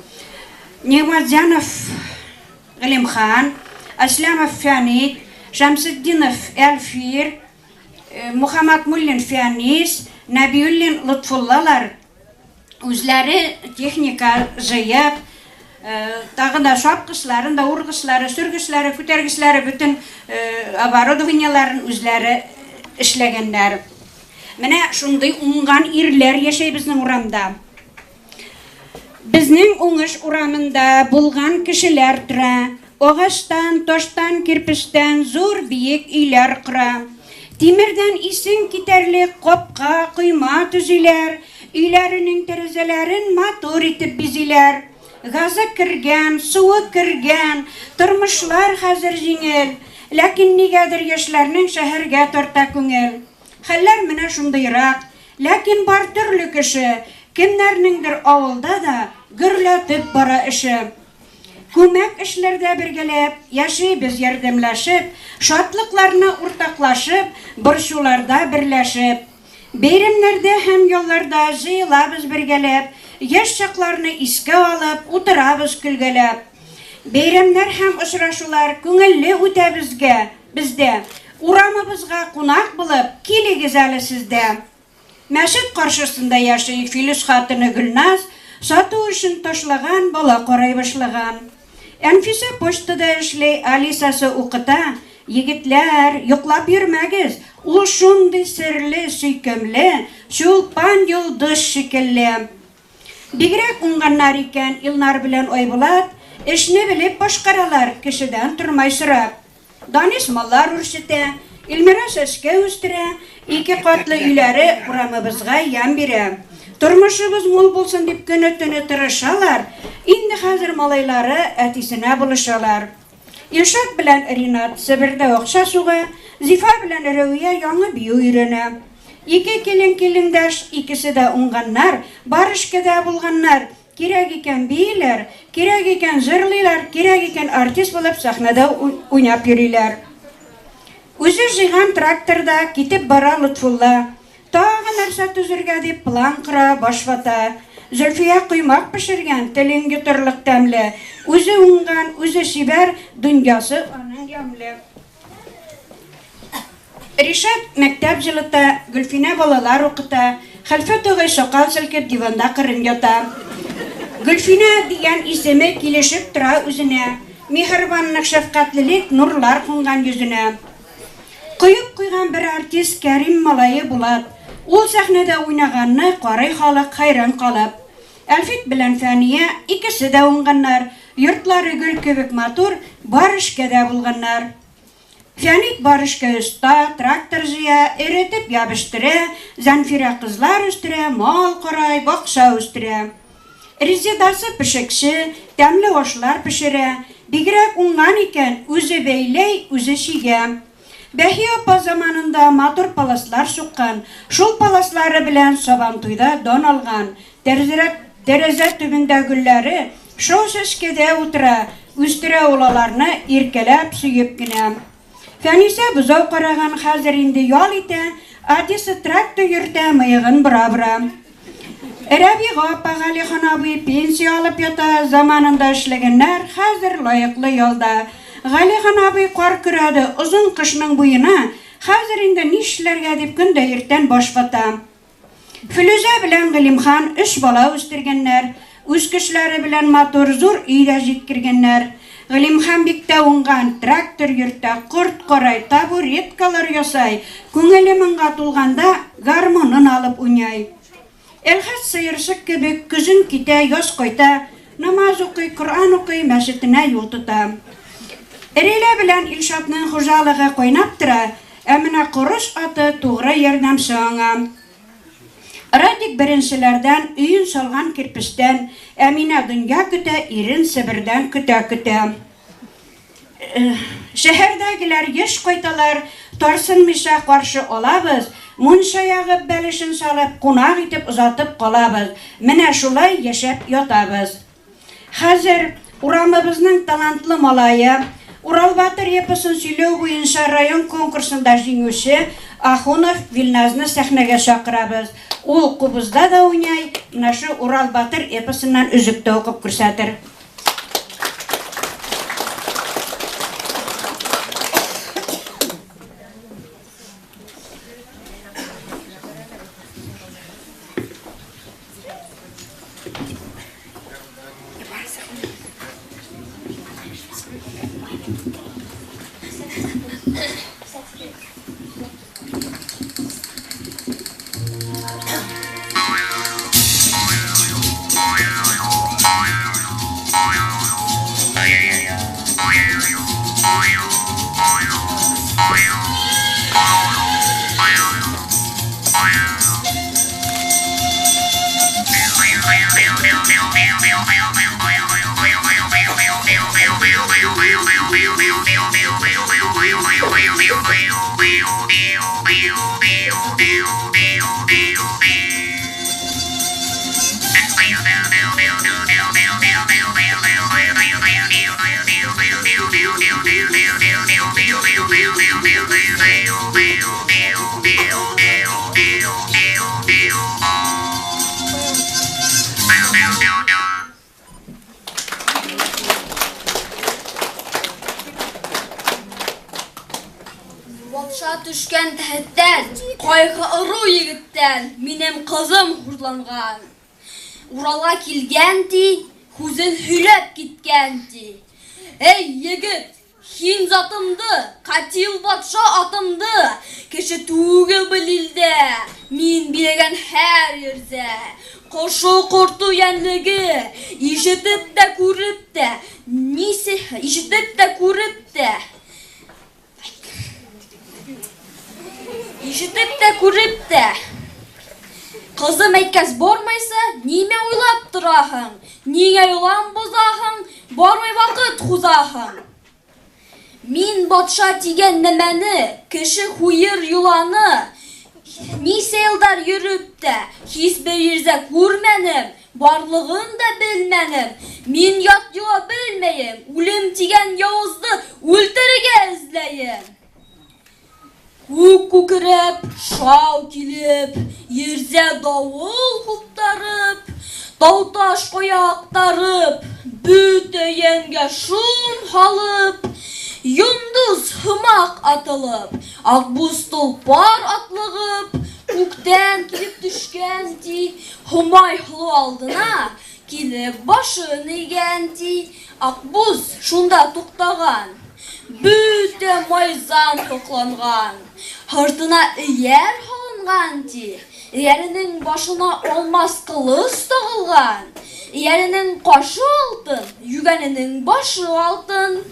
Нигъмәтҗанов Гыйлемхан, Аслямов Фәнит, Шәмсетдинов Әлфир, Мухаммадмуллин Фәнис, Нәбиуллин Лотфуллалар үзләре техника җыеп, тагын да шапкычларын да, ургычлары, сөргечләре, күтәргечләре, бөтен оборудованиеләрен үзләре эшләгәннәр. Менә шундый уңган ирләр яшәй безнең урамда. Безнең Уңыш урамында булган кешеләр тора. Агачтан, таштан, кирпечтән зур биек өйләр кора. Тимердән исең китәрлек капка, койма төзиләр, өйләренең тәрәзәләрен матур итеп бизиләр. Газы кергән, суы кергән, тормышлар хәзер җиңел. Ләкин нигәдер яшьләрнең шәһәргә тарта күңел. Хәлләр менә шундыйрак. Ләкин бар төрле кеше, кемнәрнеңдер авылда да гөрләтеп бара эше. Күмәк эшләрдә бергәләп, яшибез ярдәмләшеп, шатлыкларны уртаклашып, борчуларда берләшеп. Бәйрәмнәрдә һәм ялларда җыелабыз бергәләп, яшь чакларны искә алып, утырабыз көлгәләп. Бәйрәмнәр һәм очрашулар күңелле үтә безгә, бездә. Урамыбызга кунак булып, килегез әле сез дә. Мәчет каршысында яши Филүс хатыны Гөлназ, сату эшен ташлаган, бала карый башлаган. Әнфисә почтада эшли, Алисасы укыта. Егетләр, йоклап йөрмәгез, ул шундый серле, сөйкемле, Чулпан йолдыз шикелле. Бигрәк уңганнар икән Илнар белән Айбулат, эшне белеп башкаралар, кешедән тормай сорап. Данис маллар үрчетә, Эльмира чәчкә үстерә, ике катлы өйләре урамыбызга ямь бирә. Тормышыбыз мул булсын дип көне-төне тырышалар, инде хәзер малайлары әтисенә булышалар. Илшат белән Ринат Себердә акча суга, Зифа белән Рәвия яңа бию өйрәнә. Ике килен килендәш, икесе дә уңганнар, бар эшкә дә булганнар, Кирәк икән бииләр, кирәк икән җырлыйлар, кирәк икән артист булып сәхнәдә уйнап йөриләр. Үзе җыйган тракторда китеп бара Лотфулла. Тагы нәрсә төзергә дип план кора, баш вата. Зөлфия коймак пешергән, телең йотырлык тәмле. Үзе уңган, үзе чибәр, дөньясы аның ямьле. Ришат мәктәп җылыта, Гөлфинә балалар укыта, Хәлфә агай сакал селкеп диванда кырын ята. Гөлфинә дигән исеме килешеп тора үзенә, миһербанлык, шәфкатьлелек нурлар кунган йөзенә. Коеп куйган бер артист Кәрим малае Булат. Ул сәхнәдә уйнаганны карый халык хәйран калып. Әлфит белән Фәния икесе дә уңганнар, йортлары гөл кебек матур, бар эшкә дә булганнар. Фәнит бар эшкә оста, трактор җыя, эретеп ябештерә, Зәнфирә кызлар үстерә, мал карай, бакча үстерә. Резедасы пешекче, тәмле ашлар пешерә, бигрәк уңган икән, үзе бәйләй, үзе чигә. Бәһи апа заманында матур паласлар суккан, шул паласлары белән Сабантуйда дан алган, Тәрәзә, тәрәзә төбендә гөлләре шау чәчкәдә утыра, үстерә ул аларны иркәләп, сөеп кенә. Фәнисә бозау караган, хәзер инде ял итә, Одесса трактор йөртә, мыегын бора-бора. Рәбига апа, Галихан абый пенсия алып ята, заманында эшләгәннәр, хәзер лаеклы ялда. Галихан абый кар көрәде озын кышның буена, хәзер инде нишләргә дип көн дә иртән баш вата. Флүзә белән Гыйлемхан өч бала үстергәннәр, үз көчләре белән матур зур өй дә җиткергәннәр. Гыйлемхан бик тә уңган, трактор йөртә, корт карай, табуреткалар ясай, күңеле моңга тулганда гармунын алып уйный. Әлхәт сыерчык кебек көзен китә, яз кайта, намаз укый, Коръән укый, мәчетенә юл тота. Рилә белән Илшатның хуҗалыгы кайнап тора, Ә менә корыч аты тугры ярдәмче аңа. Радик беренчеләрдән өен салган кирпечтән, Әминә дөнья көтә, ирен Себердән көтә-көтә. Шәһәрдәгеләр еш кайталар, тарсынмыйча каршы алабыз, мунча ягып, бәлешен салып, кунак итеп озатып калабыз. Менә шулай яшәп ятабыз. Хәзер урамыбызның талантлы малае, Урал-батыр эпосын сөйләү буенча район конкурсында җиңүче Ахунов Вилназны сәхнәгә чакырабыз. Ул кубызда да уйный, менә шу Урал-батыр эпосыннан өзек тә укып күрсәтер. Патша төшкән тәхеттән, кайгы ыру егеттән минем кызым хурланган. Уралга килгән ди, һүзен һөйләп киткән ди. Әй, егет, һин затымды, катил патша атымды, кеше түгел был илдә, мин биләгән һәр ердә. Кошы, корты, йәнлеге, ишетеп тә, күреп тә, нисе, ишетеп тә, күреп тә, Ишетеп тә, күреп тә. Кызым әйткәс бармайса, нимә уйлап тораһың? Нигә йолам бозаһың, бармай вакыт хузаһың? Мин батша дигән нәмәне, кеше хуер йоланы, нисә елдар йөреп тә, һис бер ерзә күрмәнем, Барлыгын да белмәнем. Мин ят йола белмәем, үлем дигән явызны үлтерергә эзләем. Күк күкрәп, шау килеп, ерзә давыл куптарып, тау-таш кая актарып, бөтә йәнгә шом һалып, йондыз һымак атылып, акбуз толпар атлыгып, күктән килеп төшкән, ди, Һомай һылу алдына килеп башын игән, ди. Акбуз шунда туктаган. Бөтә майзан һокланган. Һыртына эяр һалынган, ди. Эяренең башына алмас кылыс тагылган. Эяренең кашы алтын, йөгәненең башы алтын.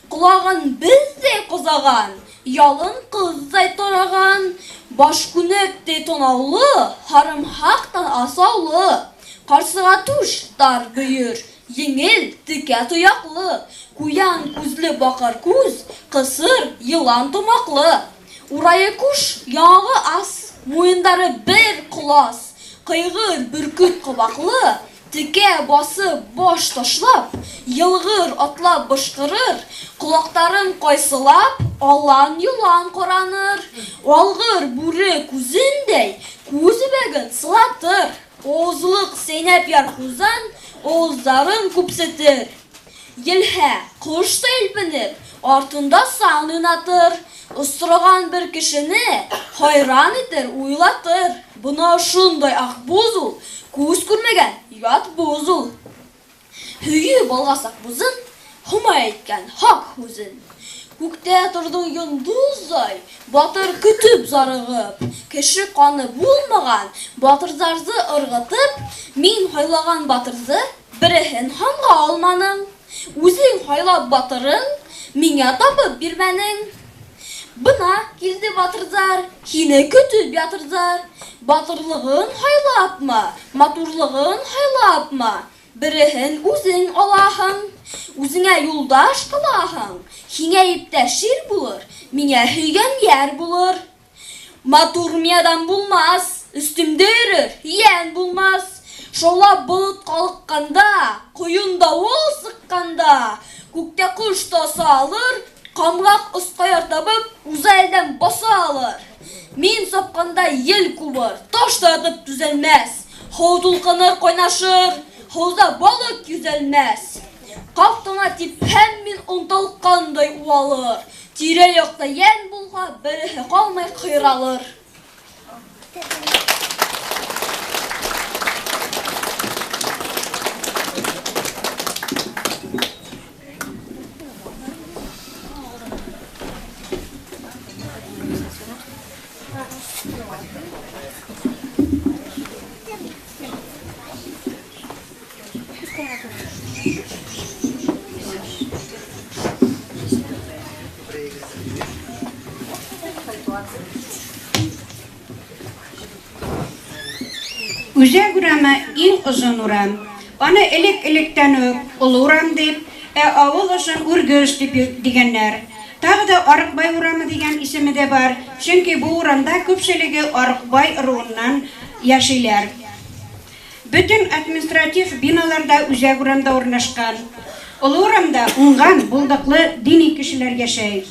Колагын бездәй козаган, Ялын кыздай тараган, Баш күнектәй танаулы, Һарымһактан асаулы. Карсыга түш, тар бөер, Еңел, текә тояклы, Куян күзле бакыр күз, Кысыр, елан томаклы. Урае куш, яңагы ас, Муендары бер колас, Кыйгыр, бөркет кабаклы, Текә басып, баш ташлап, Елгыр атлап бышкырыр, Колактарын кайсылап, Алан-йолан караныр. Алгыр бүре күзендәй, Күз өбәген сылатыр. Авызлык сәйнәп ярхузан, Авызларын күпсетер. Елһә, кош та елпенер, Артында сан уйнатыр. Осраган бер кешене Хайран итер, уйлатыр. Бына шундай акбуз ул, Күз күрмәгән ят буз ул. Һөеп алгас акбузын, Һомай әйткән хак һүзен. Күктә тордың йондыздай, Батыр көтеп зарыгып. Кеше каны булмаган Батырзарзы ыргытып, Мин һайлаган батырзы Береһен ханга алманың. Үзең һайлап батырың, Миңа табып бирмәнең. Бына килде батырзар, Һине көтеп ятырзар. Батырлыгын һайлапмы, Матурлыгын һайлапмы, Береһен үзең алаһың, Үзеңә юлдаш кылаһың. Һиңә иптәш ир булыр, Миңа һөйгән яр булыр. Матур миядән булмас, Өстемдә йөрер, йән булмас. Шаулап болыт калыкканда, Коен давыл сыкканда, Күктә кош та оса алыр, Камлак оскаяр табып, Уза илдән баса алыр. Мин сапканда ел кубыр, Таш та ятып түзәлмәс. Һау дулкыныр кайнашыр, Һаузда балык йөзәлмәс. Кап тана типһәм мин Онталкандай уалыр. Тирә-якта ямь булһа, береһе калмый кыйралыр. Үзәк урамы иң озын урам. Аны элек-электән үк Олы урам дип, ә авыл очын Үргеш дип дигәннәр. Тагы да Арыкбай урамы дигән исеме дә бар, чөнки бу урамда күпчелеге Арыкбай ыруыннан яшиләр. Бөтен административ биналар да үзәк урамда урнашкан. Олы урамда уңган, булдыклы, дини кешеләр яшәй.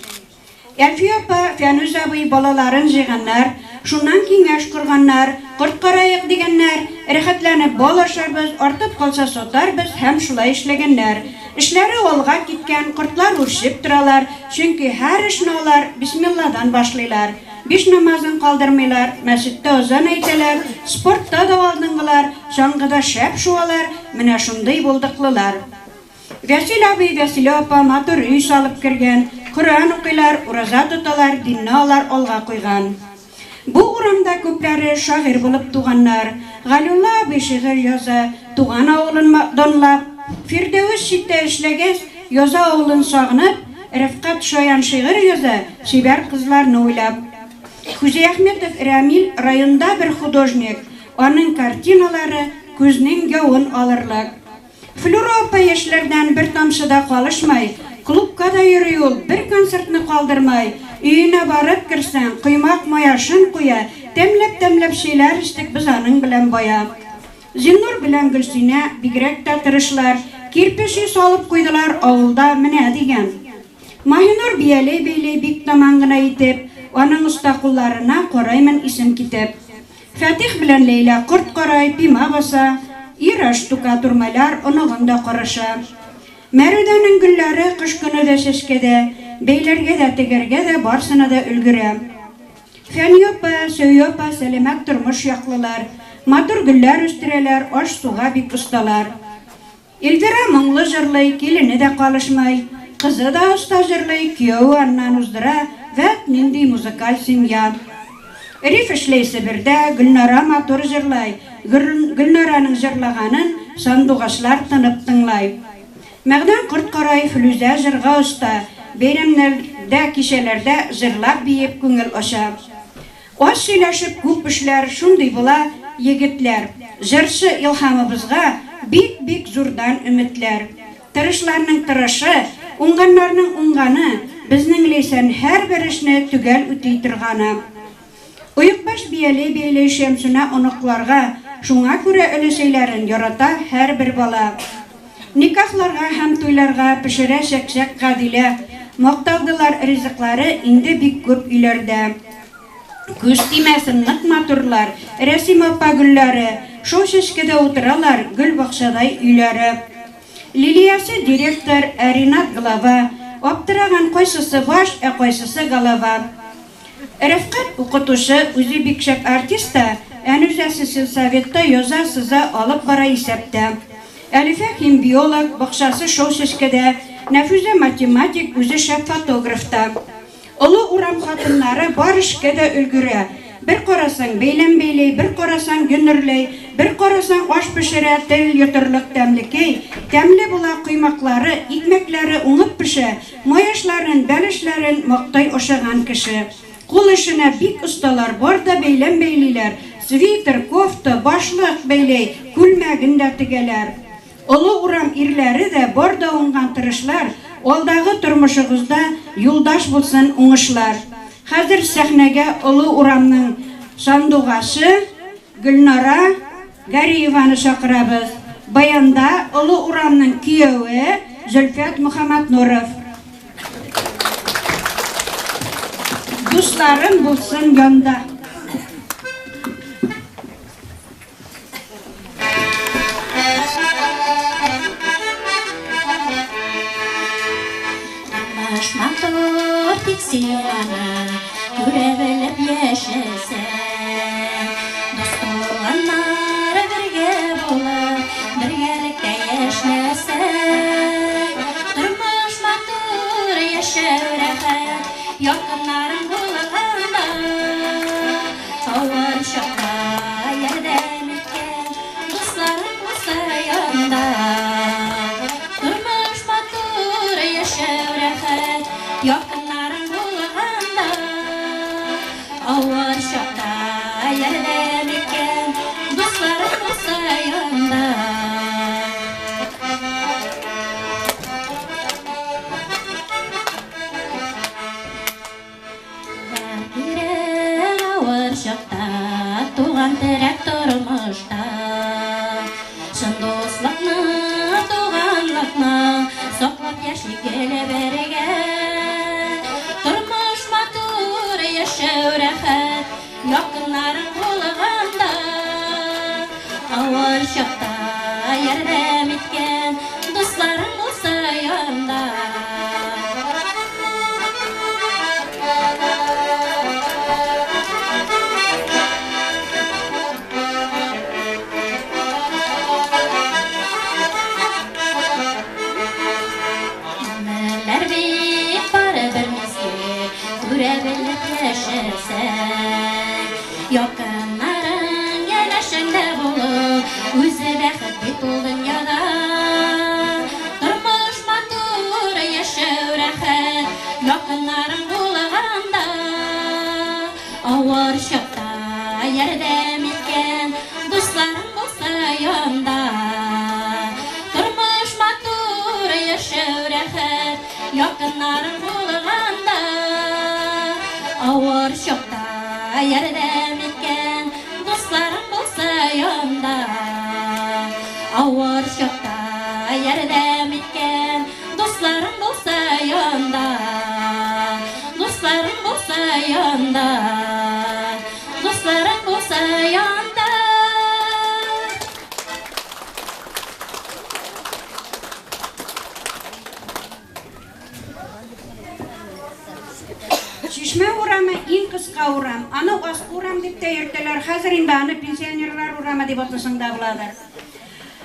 Әлфия апа, Фәнүз абый балаларын җыйганнар, шуннан киңәш корганнар, корт караек, дигәннәр. Рәхәтләнеп бал ашарбыз, артып калса сатарбыз һәм шулай эшләгәннәр. Эшләре алга киткән, кортлар үрчеп торалар, чөнки һәр эшне алар бисмилладан башлыйлар. Биш намазын калдырмыйлар, мәчеттә азан әйтәләр, спортта да алдынгылар, чаңгыда шәп шуалар, менә шундый булдыклылар. Вәсил абый, Вәсилә апа матур өй салып кергән, Коръән укыйлар, ураза тоталар, динне алар алга куйган. Бу урамда күпләре шагыйрь булып туганнар. Галиулла абый шигырь яза, туган авылын данлап. Фирдәвес читтә эшләгәч, яза авылын сагынып, Рәфкать шаян шигырь яза, чибәр кызларны уйлап. Хуҗиәхметов Рәмил районда бер художник, аның картиналары күзнең явын алырлык. Флюра апа яшьләрдән бер тамчы да калышмай, клубка да йөри ул, бер концертны калдырмай. Өенә барып керсәң, коймак маяшын куя, тәмләп-тәмләп чәйләр эчтек без аның белән бая. Зиннур белән Гөлсинә бигрәк тә тырышлар, кирпеч өй салып куйдылар авылда менә дигән. Маһинур бияләй бәйли бик таман гына итеп, аның оста кулларына караймын исем китеп. Фәтих белән Ләйлә корт карай, пима баса, Ира штукатур-маляр, оныгын да караша. Мәрүдәнең гөлләре кыш көне дә чәчкәдә, бәйләргә дә, тегәргә дә, барсына да өлгерә. Фәния апа, Сөя апа сәламәт тормыш яклылар, матур гөлләр үстерәләр, аш-суга бик осталар. Эльвира моңлы җырлый, килене дә калышмый. Кызы да оста җырлый, кияве аннан уздыра, вәт нинди музыкаль семья. Риф эшләй Себердә, Гөлнара матур җырлай, Гөлнараның җырлаганын сандугачлар тынып тыңлай. Мәгъдән корт карай, Флүзә җырга оста, бәйрәмнәрдә, кичәләрдә җырлап-биеп күңел ача. Аз сөйләшеп, күп эшләр, шундый була, егетләр. Җырчы Илһамыбызга бик-бик зурдан өметләр. Тырышларның тырышы, уңганнарның уңганы, безнең Ләйсән һәрбер эшне төгәл үти торганы. Оекбаш бияләй бәйли Шәмсүнә оныкларга, шуңа күрә өләчәйләрен ярата һәрбер бала. Никахларга һәм туйларга пешерә чәкчәк Гадилә, макталдылар ризыклары инде бик күп өйләрдә. Күз тимәсен, нык матурлар, Рәсим апа гөлләре, Шау чәчкәдә утыралар, Гөл бакчадай өйләре. Лилиясе директор, ә Ринат глава, Аптыраган кайсысы баш, ә кайсысы голова. Рәфкать укытучы, үзе бик шәп артист та, Әнүзәсе сельсоветта яза, сыза, алып бара исәптә. Әлифә химбиолог, бакчасы шау чәчкәдә, Нәфүзә математик, үзе шәп фотограф та. Олы урам хатыннары бар эшкә дә өлгерә. Бер карасаң, бәйләм бәйли, бер карасаң, йон эрли, бер карасаң, аш пешерә, тел йотырлык тәмлекәй, тәмле була коймаклары, икмәкләре уңып пешә, май ашларын, бәлешләрен мактай ашаган кеше. Кул эшенә бик осталар, бар да бәйләм бәйлиләр, свитер, кофта, башлык бәйләй, күлмәген дә тегәләр. Олы урам ирләре дә бар да уңган тырышлар, алдагы тормышыгызда юлдаш булсын уңышлар. Хәзер сәхнәгә Олы урамның сандугачы Гөлнара Гариеваны чакырабыз. Баянда Олы урамның кияве Зөлфәт Мөхәммәтнуров. Дусларым булсын янда. Тормыш матур, тик син аны күрә белеп яшәсәң. Дус-туганнар бергә булып, бергәлектә яшәсәң. Тормыш матур, яшәү рәхәт, якыннарың булганда. Авыр чакта ярдәм иткән дусларың булса янда. Тормыш матур, яшәү рәхәт, якыннарың булганда. Авыр чакта ярдәм иткән дусларың булса янда. Кирәк авыр чакта, туган терәк тормышта. Чын дуслыкны, туганлыкны саклап яшик гел бергә. Тормыш матур, яшәү рәхәт, якыннарың булганда. Күрә белеп яшәсәң. Якыннарың янәшәңдә булу, үзе бәхет бит ул дөньяда. Тормыш матур, яшәү рәхәт, якыннарың булганда. Авыр чакта ярдәм иткән дусларың булса янда. Тормыш матур, яшәү рәхәт, якыннарың булганда. Авыр чакта ярдәм иткән дусларың булса янда. Авыр чакта ярдәм иткән дусларың булса янда. Дусларың булса янда. Дусларың булса янда. Чишмә урамы иң кыска урам. Аны Аскы урам дип тә йөртәләр. Хәзер инде аны Пенсионерлар урамы дип атасаң да буладыр.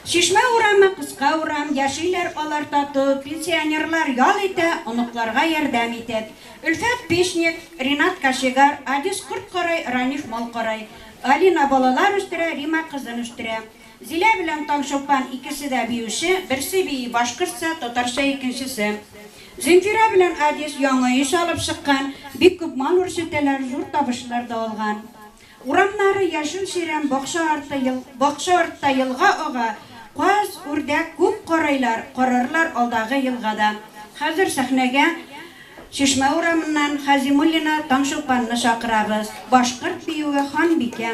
Чишмә урамы кыска урам, яшиләр алар тату, пенсионерлар ял итә, оныкларга ярдәм итеп. Өлфәт печник, Ринат кочегар, Адис корт карый, Раниф мал карый. Алина балалар үстерә, Рима кызын үстерә. Зилә белән Таңчулпан икесе дә биюче, берсе бии башкортча, татарча икенчесе. Земфира белән Адис яңа өй салып чыккан, бик күп мал үрчетәләр, зур табышлар да алган. Урамнары яшел чирәм, бакча арты ел, бакча артта елга ага, каз, үрдәк күп карыйлар, карарлар алдагы елга да. Хәзер сәхнәгә Чишмә урамыннан Хазимуллина Таңчулпанны чакырабыз. Башкорт биюе Ханбикә.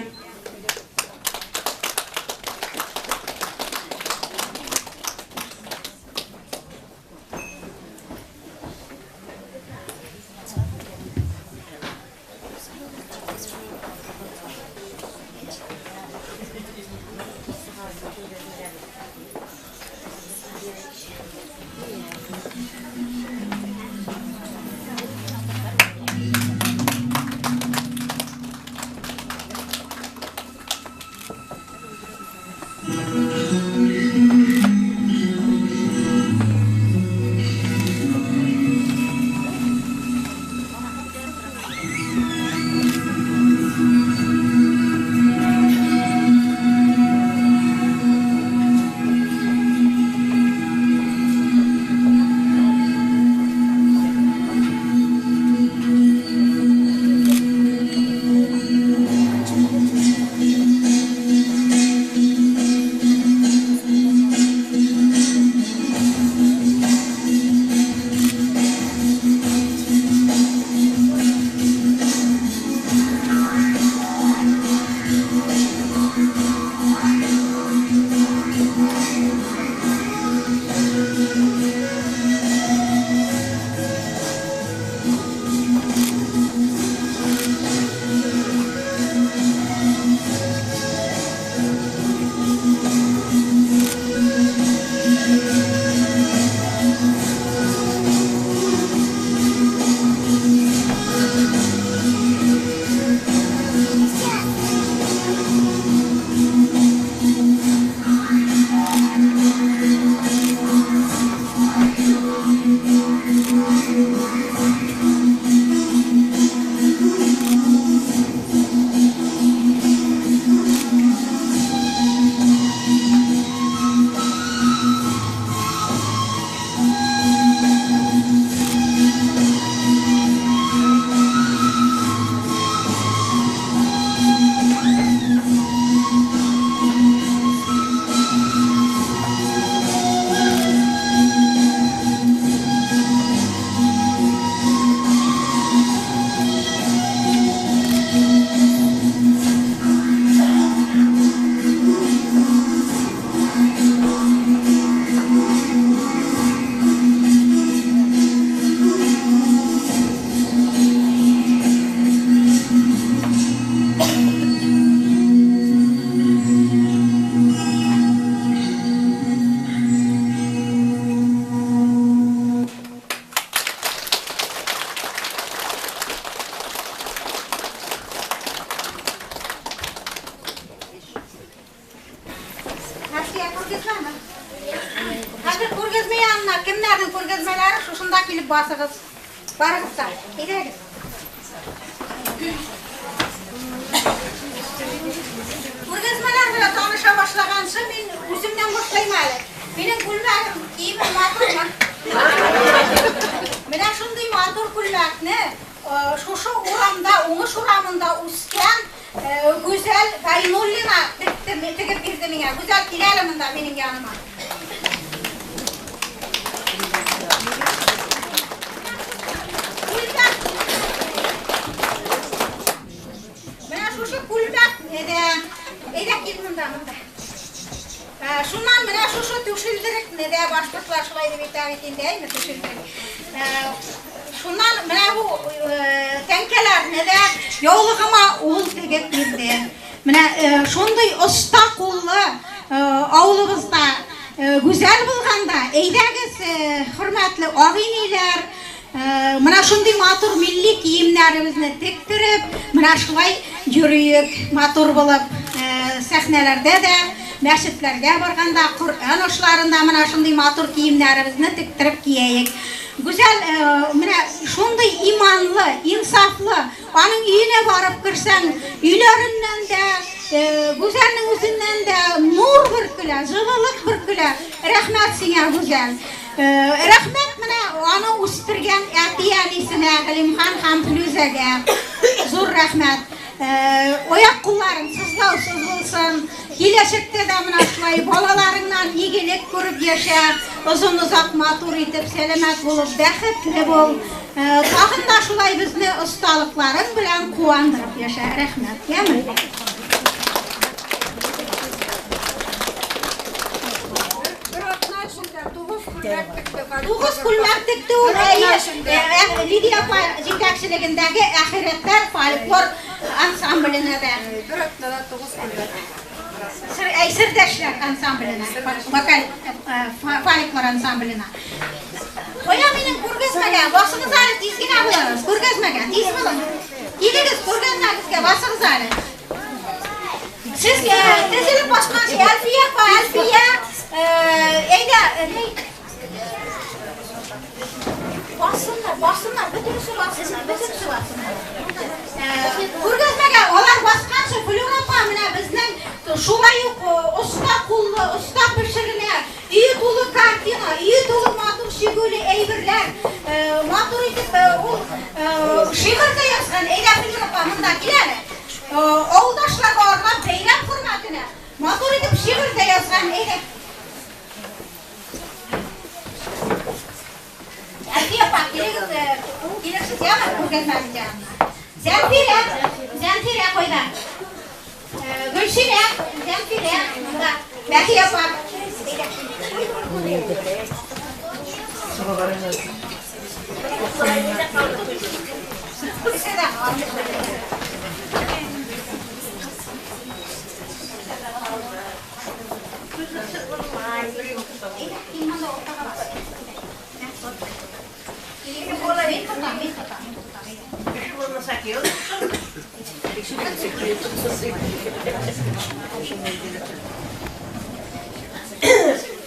Нәрсә, күргәзмәме? Хәзер күргәзмә янына кемнәрнең күргәзмәләре, шушында килеп басыгыз. Барыгыз да, әйдәгез. Күргәзмәләр белән таныша башлаганчы, мин үземнән башлыйм әле. Минем күлмәгем киемем матурмы? Менә шундый матур күлмәкне шушы урамда, Уңыш урамында үскән Гүзәл Гайнуллина текте, тегеп бирде миңа. Гүзәл, кил әле монда минем яныма. Күлмәк. Менә шушы күлмәк дә. Әйдә кил монда, монда. Шуннан менә шушы түшелдерекне дә башкортлар шулай дип әйтә бит инде, әйме, түшелдерек. Шуннан менә бу тәңкәләрне дә яулыгыма ул тегеп бирде. Менә шундый оста куллы авылыбызда гүзәл булганда, әйдәгез, хөрмәтле агыйниләр, менә шундый матур милли киемнәребезне тектереп, менә шулай йөрик, матур булып, сәхнәләрдә дә, мәчетләргә барганда, Коръән ашларында менә шундый матур киемнәребезне тектереп кияек. Гүзәл, менә шундый иманлы, инсафлы, аның өенә барып керсәң, өйләреннән дә, Гүзәлнең үзеннән дә нур бөркелә, җылылык бөркелә. Рәхмәт сиңа, Гүзәл. Рәхмәт менә аны үстергән әти-әнисенә, Галимхан һәм Флүзәгә. Зур рәхмәт. Аяк кулларың сызлаусыз булсын. Киләчәктә дә менә шулай балаларыңнан игелек күреп яшә. Озын-озак матур итеп, сәламәт булып, бәхетле бул. Тагын да шулай безне осталыкларың белән куандырып яшә. Рәхмәт. Яме. Бер атна эчендә тугыз күлмәк текте. Тугыз күлмәк текте ул, әйе. Лидия апа җитәкчелегендәге Әхирәтләр фольклор ансамбленә дә. Бер атнада тугыз күлмәк. Әй, Сердәшләр ансамбленә, вокаль фольклор ансамбленә. Кая минем күргәзмәгә? Басыгыз әле, тиз генә булыгыз. Күргәзмәгә, тиз булыгыз. Килегез, күргәзмәгезгә басыгыз әле. Сез тезелеп басканчы, Әлфия апа, Әлфия, әйдә, ни? Бассыннар, бассыннар, бөтенесе бассыннар, бөтенесе бассыннар. Күргәзмәгә алар басканчы, Флюра апа менә безнең шулай ук оста куллы, оста пешеренә, өе тулы картина, өе тулы матур чигүле әйберләр, матур итеп ул шигырь дә язган. Әйдә, Флюра апа, монда кил әле. Авылдашларга арнап бәйрәм хөрмәтенә матур итеп шигырь дә язган. Әйдә. Әлфия апа, килегез, килерсез, яме, күргәзмәнең янына. Зәнфирә, Зәнфирә кайда? Гөлсинә, Зәнфирә, монда. Бәхия апа.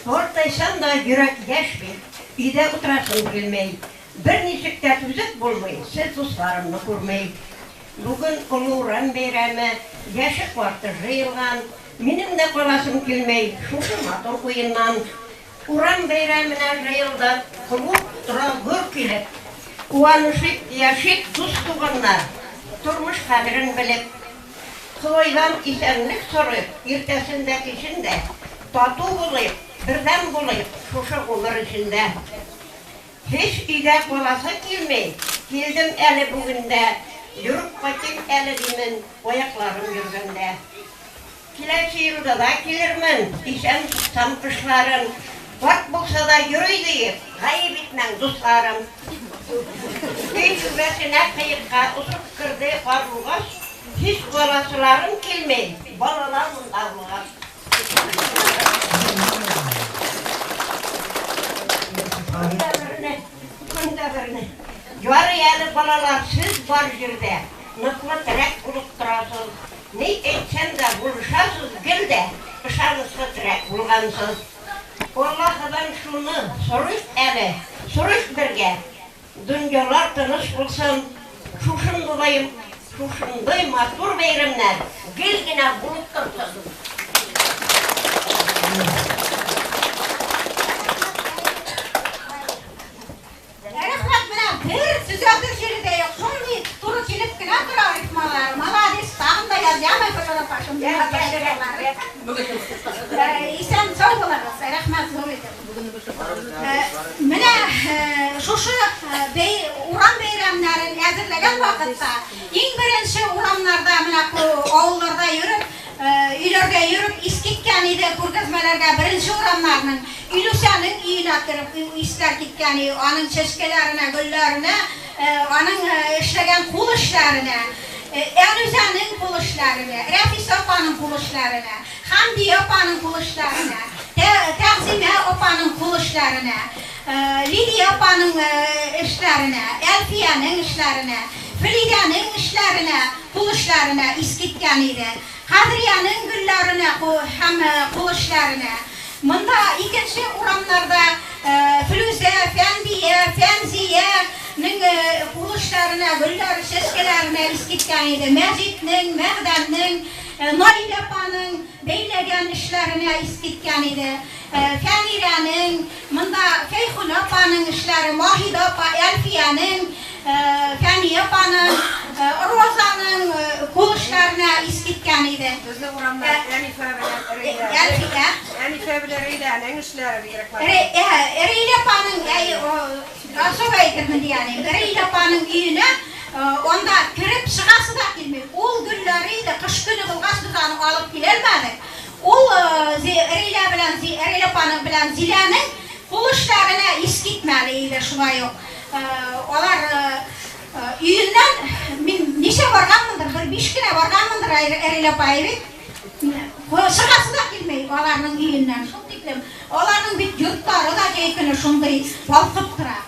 Картайсам да йөрәк яшь бит, өйдә утырасым килми. Берничек тә түзеп булмый, сез дусларымны күрми. Бүген Олы урам бәйрәме, яше карты җыелган. Минем дә каласым килми, шушы матур уеннан. Урам бәйрәменә җыелдык, клуб тора гөр килеп. Куанышыйк, яшик дус-туганнар, тормыш кадерен белеп. Ходайдан исәнлек сорыйк, иртәсен дә, кичен дә. Тату булыйк, бердәм булыйк шушы гомер эчендә. Һич өйдә каласы килми, килдем әле бүген дә. Йөреп кайтыйм әле димен, аякларым йөргәндә. Киләсе елда да килермен, исән тотсам кышларын. Карт булса да йөри диеп, гаеп итмәң, дусларым. Өй түбәсенә кыекка очып керде карлыгач, һич карасыларым килми, балалар монда булгач. Көн дә берне, көн дә берне. Ярый әле, балалар, сез бар җирдә, ныклы терәк булып торасыз. Ни әйтсәм дә, булышасыз гел дә, ышанычлы терәк булгансыз. Аллаһыдан шуны сорыйк әле, сорыйк бергә, дөньялар тыныч булсын, шушындый Шушындый матур бәйрәмнәр гел генә булып торсын. Рәхмәт, менә бер төзәтер җире дә юк. Шундый туры килеп кенә тора рифмалар. Молодец, тагын да яз, яме Фәнүр апа, шундый матур шигырьләр. Исән сау булыгыз. Рәхмәт зур итеп. Менә шушы урам бәйрәмнәрен әзерләгән вакытта иң беренче урамнарда менә авылларда йөреп, өйләргә йөреп искиткән иде күргәзмәләргә беренче урамнарның Илүсәнең өенә кереп исләр киткән иде, аның чәчкәләренә, гөлләренә, аның эшләгән кул эшләренә, Әнүзәнең кул эшләренә, Рәфисә апаның кул эшләренә, Хәмдия апаның кул эшләренә, Тәгъзимә апаның кул эшләренә, Лилия апаның эшләренә, Әлфиянең эшләренә, Флидәнең эшләренә, кул эшләренә искиткән иде. Кадриянең гөлләренә һәм кул эшләренә. Монда икенче урамнарда Флүзә, Фәндия, Фәнзиянең кул эшләренә, гөлләре, чәчкәләренә искиткән иде. Мәҗитнең, Мәгъдәннең, Наилә апаның бәйләгән эшләренә искиткән иде. Фәнирәнең, монда Фәйхүнә апаның эшләре, Маһидә апа, Әлфиянең, Фәния апаның, Розаның кул эшләренә искиткән иде. Безнең урамда Әнифә белән Рәйлә. Әлфия. Әнифә белән Рәйләнең эшләре бигрәк матур. Рәйлә апаның, особо әйтермен дигән идем, Рәйлә апаның өенә анда кереп чыгасы да килми. Ул гөлләре иде, кыш көне булгач без аны алып киләлмәдек. Ул Рәйлә белән Рәйлә апаның белән Зиләнең кул эшләренә искитмәле иде шулай ук. Алар өеннән мин ничә барганмындыр, бер биш кенә барганмындыр Рәйлә апа бит. Чыгасы да килми аларның өеннән, шул тиклем. Аларның бит йортлары да җәй көне шундый балкып тора.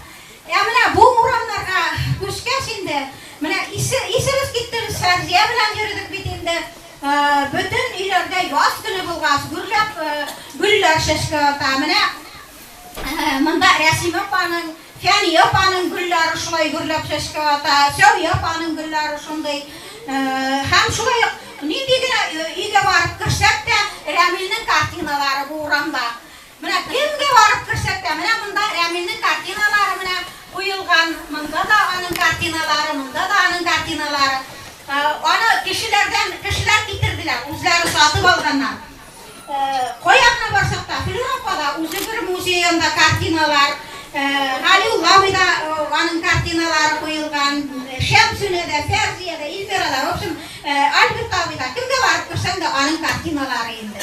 Ә менә бу урамнарга күчкәч инде, менә исебез китте, без Фәрзия белән йөрдек бит инде. Бөтен өйләрдә яз көне булгач, гөрләп гөлләр чәчкә ата. Менә монда Рәсимә апаның, Фәния апаның гөлләре шулай гөрләп чәчкә ата, Сәвия апаның гөлләре шундый. Һәм шулай ук нинди генә өйгә барып керсәк тә, Рәмилнең картиналары бу урамда. Менә кемгә барып керсәк тә, менә монда Рәмилнең картиналары менә куелган, монда да аның картиналары, монда да аның картиналары. Аны кешеләрдән, кешеләр китерделәр, үзләре сатып алганнар. Кая гына барсак та, Флюра апа да үзе бер музей анда картиналар, Галиулла абый да аның картиналары куелган, Шәмсүнә дә, Фәрзия дә, Эльмира да, в общем, Альберт абый да, кемгә барып керсәң дә аның картиналары инде.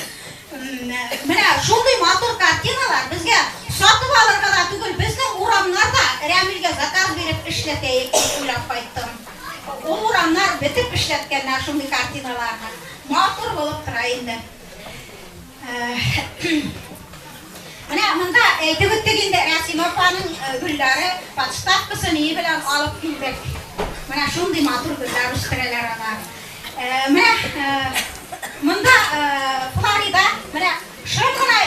Менә шундый матур картиналар безгә сатып алырга да түгел, безнең урамнарда Рәмилгә заказ биреп эшләтәек дип уйлап кайттым. Ул урамнар бетеп эшләткәннәр шундый картиналарны. Матур булып тора инде. Менә монда әйтеп үттек инде, Рәсимә апаның гөлләре подставкасы ние белән алып килдек. Менә шундый матур гөлләр үстерәләр алар. Менә монда Флорида, менә шым гына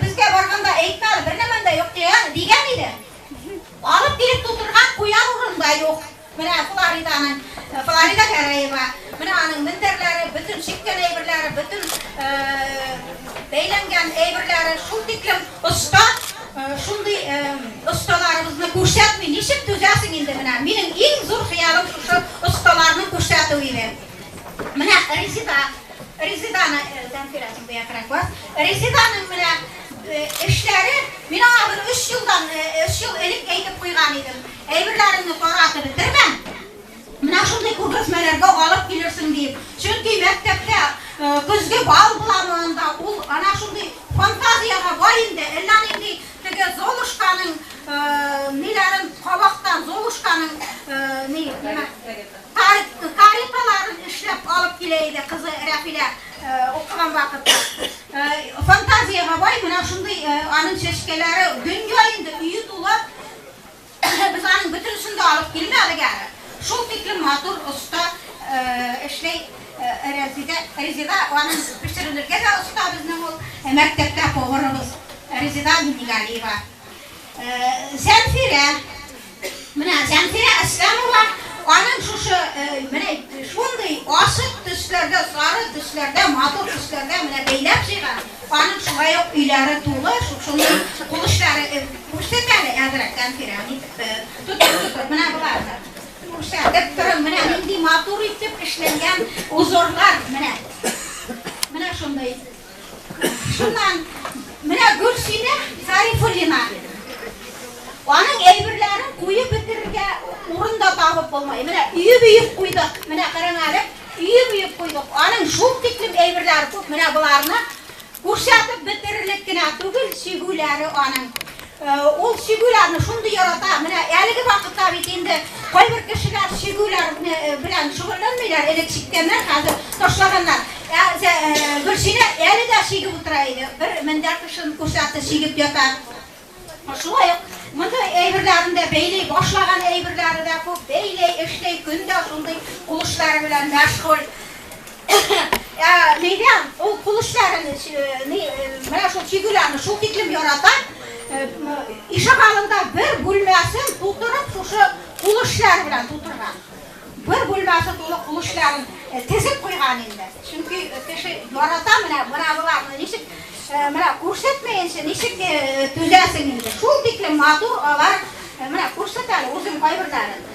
безгә барганда әйтмәде, бер нәмәң дә юк дигән иде. Алып килеп тутырган куяр урын да юк. Менә Флориданың, Флорида Гәрәева, менә аның мендәрләре, бөтен чиккән әйберләре, бөтен бәйләнгән әйберләре шул тиклем оста, шундый осталарыбызны күрсәтми ничек түзәсең инде менә. Минем иң зур хыялым шушы осталарны күрсәтү иде. Менә Резида, Резиданы, Зәнфирә, син бу якрак бас. Резиданың менә эшләре, мин аңа бер өч елдан, өч ел элек әйтеп куйган идем. Әйберләреңне таратып бетермә, менә шундый күргәзмәләргә алып килерсең диеп. Чөнки мәктәптә көзге бал буламы анда, ул ана шундый фантазиягә бай инде, әллә нинди теге Золушканың ниләрен, кабактан Золушканың ни, кареталарын эшләп алып килә иде кызы Рәфилә укыган вакытта. Фантазиягә бай, менә шундый аның чәчкәләре, дөнья инде, өе тулы. Без аның бөтенесен дә алып килмәдек әле. Шул тиклем матур, оста эшли Резидә. Резида аның пешерелергә дә оста безнең ул мәктәптә поварыбыз Резида Миннегалиева. Зәнфирә. Менә Зәнфирә Әсләмова Аның шушы менә шундый ачык төсләрдә, сары төсләрдә, матур төсләрдә менә бәйләп җыйган. Аның шулай ук өйләре тулы, шушындый кул эшләре күрсәт әле әзрәк Зәнфирә, тотып тотып, менә боларны. Күрсәтеп торың, менә нинди матур итеп эшләнгән узорлар, менә. Менә шундый. Шуннан менә Гөлсинә Зарифуллина. Аның әйберләрен куеп бетерергә урын да табып булмый. Менә өеп-өеп куйдык. Менә караң әле, өеп-өеп куйдык. Аның шул тиклем әйберләре күп. Менә боларны күрсәтеп бетерерлек кенә түгел, чигүләре аның. Ул чигүләрне шундый ярата. Менә әлеге вакытта бит инде кайбер кешеләр чигүләр белән шөгыльләнмиләр. Элек чиккәннәр, хәзер ташлаганнар. Ә Гөлсинә әле дә чигеп утыра иде. Бер мендәр тышын күрсәтте, чигеп ята. Шулай ук мондый әйберләрен дә бәйли башлаган әйберләре дә күп. Бәйли, эшли, көн дә шундый кул эшләре белән мәшгуль. Ә Ләйлә ул кул эшләрен, менә шул чигүләрне шул тиклем ярата. Ишегалдында бер бүлмәсен тутырып, шушы кул эшләре белән тутырган. Бер бүлмәсе тулы кул эшләрен тезеп куйган инде. Чөнки кеше ярата менә менә боларны ничек менә күрсәтмәенчә ничек түзәсең инде. Шул тиклем матур алар, менә күрсәт әле үзең кайберләрен.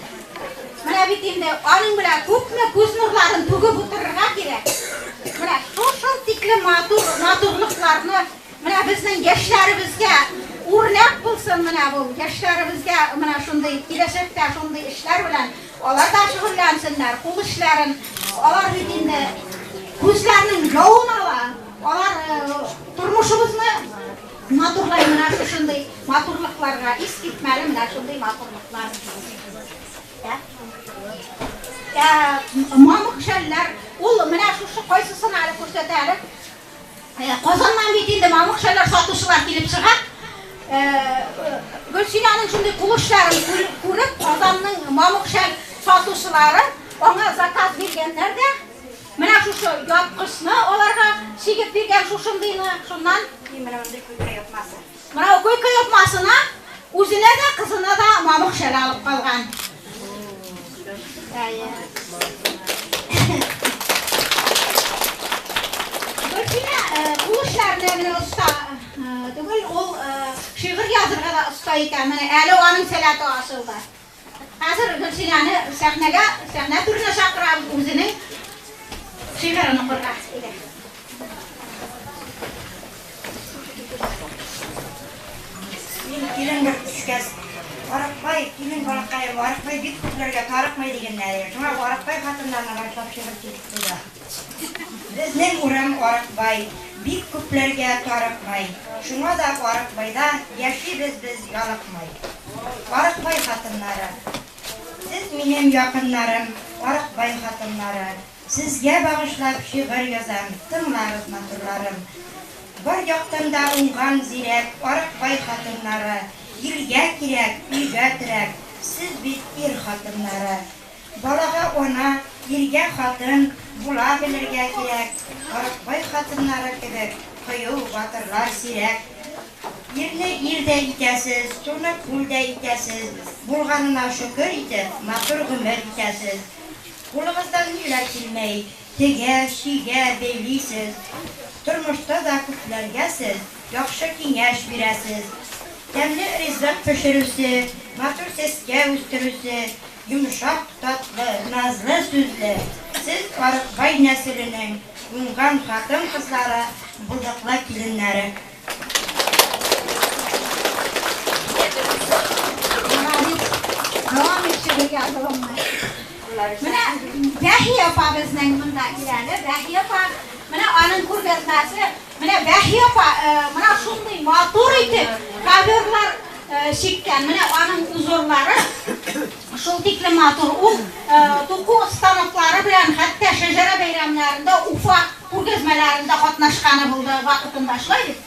Менә бит инде аның белән күпме күз нурларын түгеп утырырга кирәк. Менә шул тиклем матур матурлыкларны менә безнең яшьләребезгә үрнәк булсын менә бу яшьләребезгә менә шундый киләчәктә шундый эшләр белән алар да шөгыльләнсеннәр, кул эшләрен. Алар бит инде күзләрнең явын ала. Алар тормышыбызны матурлай менә шушындый матурлыкларга искитмәле менә шундый матурлыклар. Мамык шәлләр, ул менә шушы кайсысын әле күрсәтә әле. Казаннан бит инде мамык шәлләр сатучылар килеп чыга. Гөлсинәнең шундый кул эшләрен күреп, Казанның мамык шәл сатучылары аңа заказ биргәннәр дә, менә шушы яткычны аларга чигеп биргән шушындыйны, шуннан Менә мондый койка япмасы. Менә койка япмасына үзенә дә, кызына да мамык шәл алып калган. Гөлсинә кул эшләренә генә оста түгел, ул шигырь язырга да оста икән. Менә әле аның сәләте ачылды. Хәзер Гөлсинәне сәхнәгә, сәхнә түренә чакырабыз, үзенең шигырен укырга. Мин килен бер төшкәс, Арыкбай, килен балакаем, Арыкбай бик күпләргә тарыкмай дигәннәр иде. Шуңа Арыкбай хатыннарына башлап шигырь килеп куйды. Безнең урам Арыкбай, бик күпләргә тарыкмай. Шуңа да Арыкбайда яшибез без ялыкмай. Арыкбай хатыннары. Сез минем якыннарым, Арыкбай хатыннары. Сезгә багышлап шигырь язам, тыңлагыз, матурларым. Бар яктан да уңган, зирәк Арыкбай хатыннары, Илгә кирәк, өйгә терәк, сез бит ир хатыннары. Балага ана, иргә хатын була белергә кирәк, Арыкбай хатыннары кебек кыю батырлар сирәк. Ирне ир дә итәсез, суны күл дә итәсез, Булганына шөкер итеп, матур гомер итәсез. Кулыгыздан ниләр килмәй, тегә, чигә, бәйлисез. Тормышта да күпләргә сез яхшы киңәш бирәсез. Тәмле ризык пешерүче, матур сәскә үстерүче, йомшак, татлы, назлы сүзле, сез Арыкбай нәселенең уңган хатын-кызлары, булдыклы киленнәре. Дәвам итче язылымны. Менә Бәһия апа безнең монда киләле. Бәһия апа, менә аның күргәзмәсе. Менә Бәһия апа менә шундый матур итеп коверлар чиккән. Менә аның узорлары шул тиклем матур. Ул туку станоклары белән хәтта шәҗәрә бәйрәмнәрендә Уфа күргәзмәләрендә катнашканы булды вакытында, шулай бит?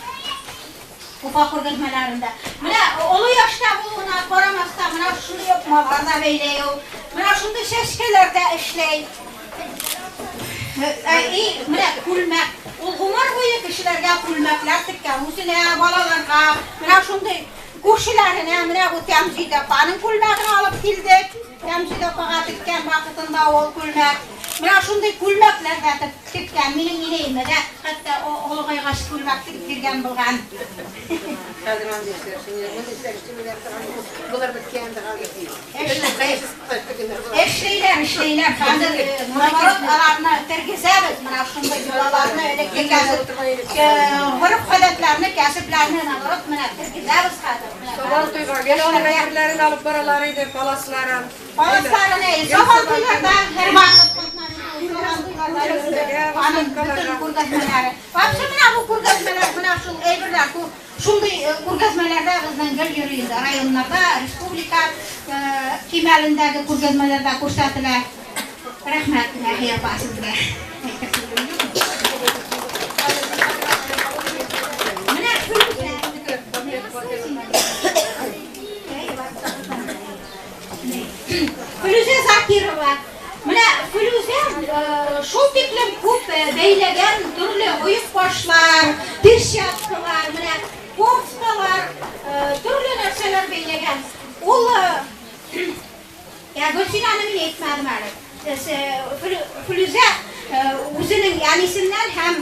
Уфа күргәзмәләрендә. Менә олы яшьтә булуына карамастан, менә шундый япмалар да бәйләй ул. Менә шундый чәчкәләр дә эшләй. И, менә күлмәк. Ул гомер буе кешеләргә күлмәкләр теккән, үзенә, балаларга. Менә шундый. Күршеләренә менә бу Тәмҗидә апаның күлмәген алып килдек. Тәмҗидә апага теккән вакытында ул күлмәк. Менә шундый күлмәкләр дә теккән. Минем инәемә дә хәтта олыгайгач күлмәк тегеп биргән булган. Хәзер андый эшләр, мондый эшләр эшләмиләр торган. Болар беткән дә Эшлиләр, эшлиләр. Хәзер наоборот аларны тергезәбез. Менә шундый йолаларны, элекке кәсеп, гореф-гадәтләрне, кәсепләрне наоборот менә тергезәбез хәзер. Сабан туйга гел аның әйберләрен алып баралар иде, паласларын. Паласларын, әй, сабан туйларда һәрвакыт катнашу, сабан туйларда аның бөтен күргәзмәләре. Вообще менә бу күргәзмәләр, менә шул әйберләр күп. Шундый күргәзмәләрдә безнең гел йөри инде. Районнарда, республика кимәлендәге күргәзмәләрдә күрсәтелә. Рәхмәт, Нәһия апа, сезгә. Менә Флүзә. Флүзә Закирова. Менә Флүзә шул тиклем күп бәйләгән төрле оекбашлар, перчаткалар, менә кофталар, төрле нәрсәләр бәйләгән. Ул я Гөлсинәне мин әйтмәдем әле. Флүзә үзенең әнисеннән һәм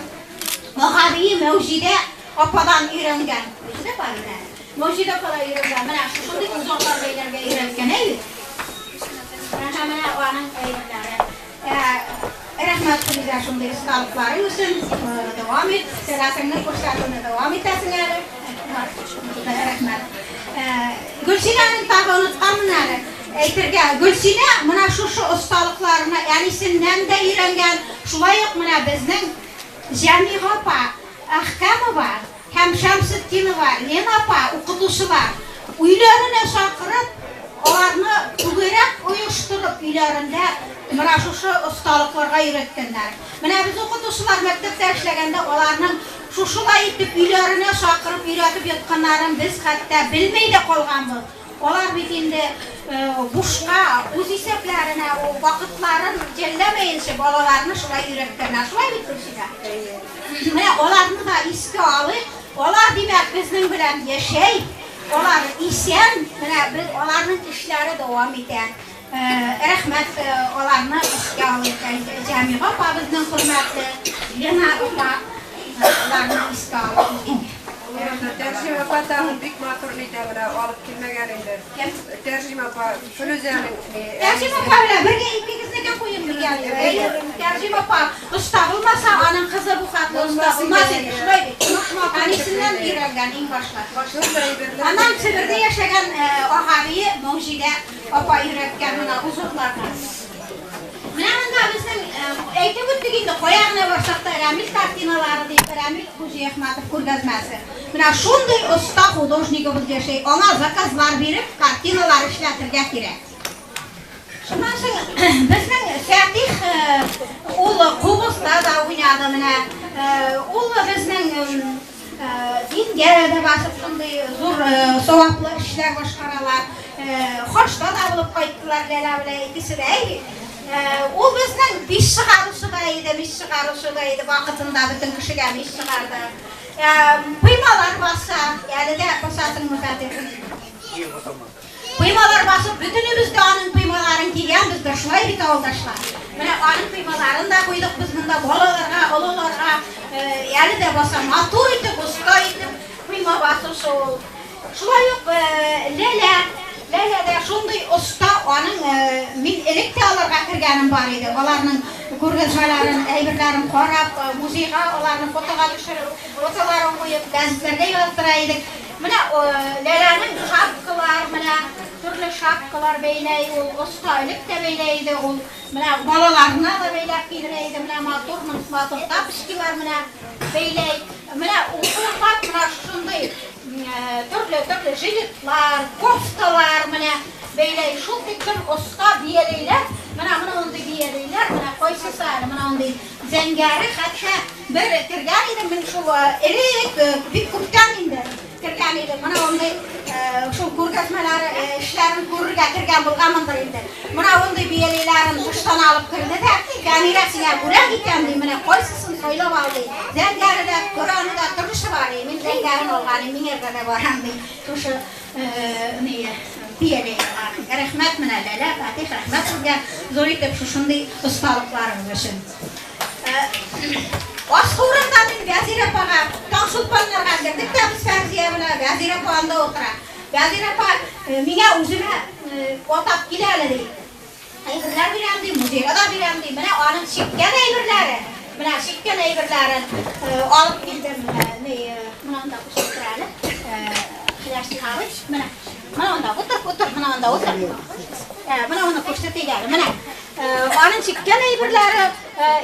агабые Мәүҗидә ападан өйрәнгән. Мәүҗидә апа менә. Мәүҗидә ападан өйрәнгән. Менә шушындый узорлар бәйләргә өйрәткән, әйе. Менә менә аның әйберләре. Рәхмәт Флүзә, шундый осталыкларың өчен дәвам ит. Сәләтеңне күрсәтүне дәвам итәсең әле. Рәхмәт. Гөлсинәнең тагы онытканмын әле. Әйтергә, Гөлсинә менә шушы осталыкларны әнисеннән дә өйрәнгән. Шулай ук менә безнең Җәмига апа Әхкәмова һәм Шәмсетдинова Лена апа укытучылар өйләренә чакырып, аларны түгәрәк оештырып өйләрендә менә шушы осталыкларга өйрәткәннәр. Менә без укытучылар мәктәптә эшләгәндә аларның шушылай итеп өйләренә чакырып өйрәтеп ятканнарын без хәтта белмәй дә калганбыз. Алар бит инде бушка үз исәпләренә ул вакытларын жәлләмәенчә балаларны шулай өйрәткәннәр. Шулай бит, Гөлсинә? Менә аларны да искә алыйк. Алар, димәк, безнең белән яшәй. Алар исән, менә без аларның эшләре дәвам итә. Рәхмәт, аларны искә алыйк. Җәмига апа безнең хөрмәтле, Лена апа, аларны искә алып үтик. Тәрҗемә апа тагын бик матур нитә менә алып килмәгән инде. Кем? Тәрҗемә апа Флүзәнең. Тәрҗемә апа белән бергә икегезнеке куйын дигән. Тәрҗемә апа оста булмаса, аның кызы бу хәтле оста булмас иде. Шулай бит. Әнисеннән өйрәнгән иң башта. Аннан Себердә яшәгән агабые Мәүҗидә апа өйрәткән менә узорларга. Менә монда безнең әйтеп үттек инде, кая гына барсак та Рәмил картиналары дип, Рәмил Хуҗиәхмәтов күргәзмәсе. Менә шундый оста художнигыбыз яшәй. Аңа заказлар биреп, картиналар эшләтергә кирәк. Шуннан соң безнең Фәтих ул кубызда да уйнады менә. Ул безнең дингә дә басып шундый зур саваплы эшләр башкаралар. Хаҗда да булып кайттылар Ләлә белән икесе дә, әй бит. Ул безнең мич чыгаручы да иде, мич чыгаручы да иде, вакытында бөтен кешегә мич чыгарды. Пыймалар баса, әле дә басасыңмы, Фәтих? Пыймалар басып, бөтенебез дә аның пыймаларын кигәнбездер, шулай бит, авылдашлар? Менә аның пыймаларын да куйдык без монда балаларга, олыларга, әле дә баса, матур итеп, оста итеп пыйма басучы ул. Шулай ук Ләлә, Ләлә дә шундый оста, аның мин элек тә аларга кергәнем бар иде. Аларның күргәзмәләрен, әйберләрен карап, музейга аларны фотога төшереп, фотоларын куеп, гәзитләргә яздыра идек. Менә Ләләнең шапкалар, менә төрле шапкалар бәйләй ул, оста элек тә бәйләй иде ул. Менә балаларына да бәйләп кидерә иде, менә матур, матур тапочкилар менә бәйләй. Менә урлап менә шундый төрле-төрле жилетлар, кофталар менә бәйләй. Шул тиклем оста бияләйләр. Менә моны мондый бияләйләр, менә кайсысы әле менә мондый зәңгәре, хәтта бер кергән идем мин шул элек бик күптән инде кергән идем. Менә мондый шул күргәзмәләр эшләрен күрергә кергән күргән булганмындыр инде. Менә мондый бияләйләрен тыштан алып керде дә, Камилә сиңа бүләк итәм ди, менә кайсысын сайлап ал ди. Зәңгәре дә, Кораны да, төрлесе бар ди. Мин зәңгәрен алган идем, миңа да барам ди. Шушы ни бияләй аның. Рәхмәт менә Ләлә, Фатих, рәхмәт сезгә зур итеп шушындый осталыкларыгыз өчен. Аскы урында мин Вәзир апага, Таңчулпаннарга кердек тә без Фәрзия белән, Вәзир апа анда утыра. Вәзир апа миңа үземә атап килә әле ди. Әйберләр бирәм ди, музейга да бирәм ди. Менә аның чиккән әйберләре, менә чиккән әйберләрен алып килдем. Ни, менә анда күрсәтер әле. Хиләр Сихабыч, менә. Менә анда утыр, утыр, менә анда утыр. Менә аны күрсәтик әле. Менә аның чиккән әйберләре,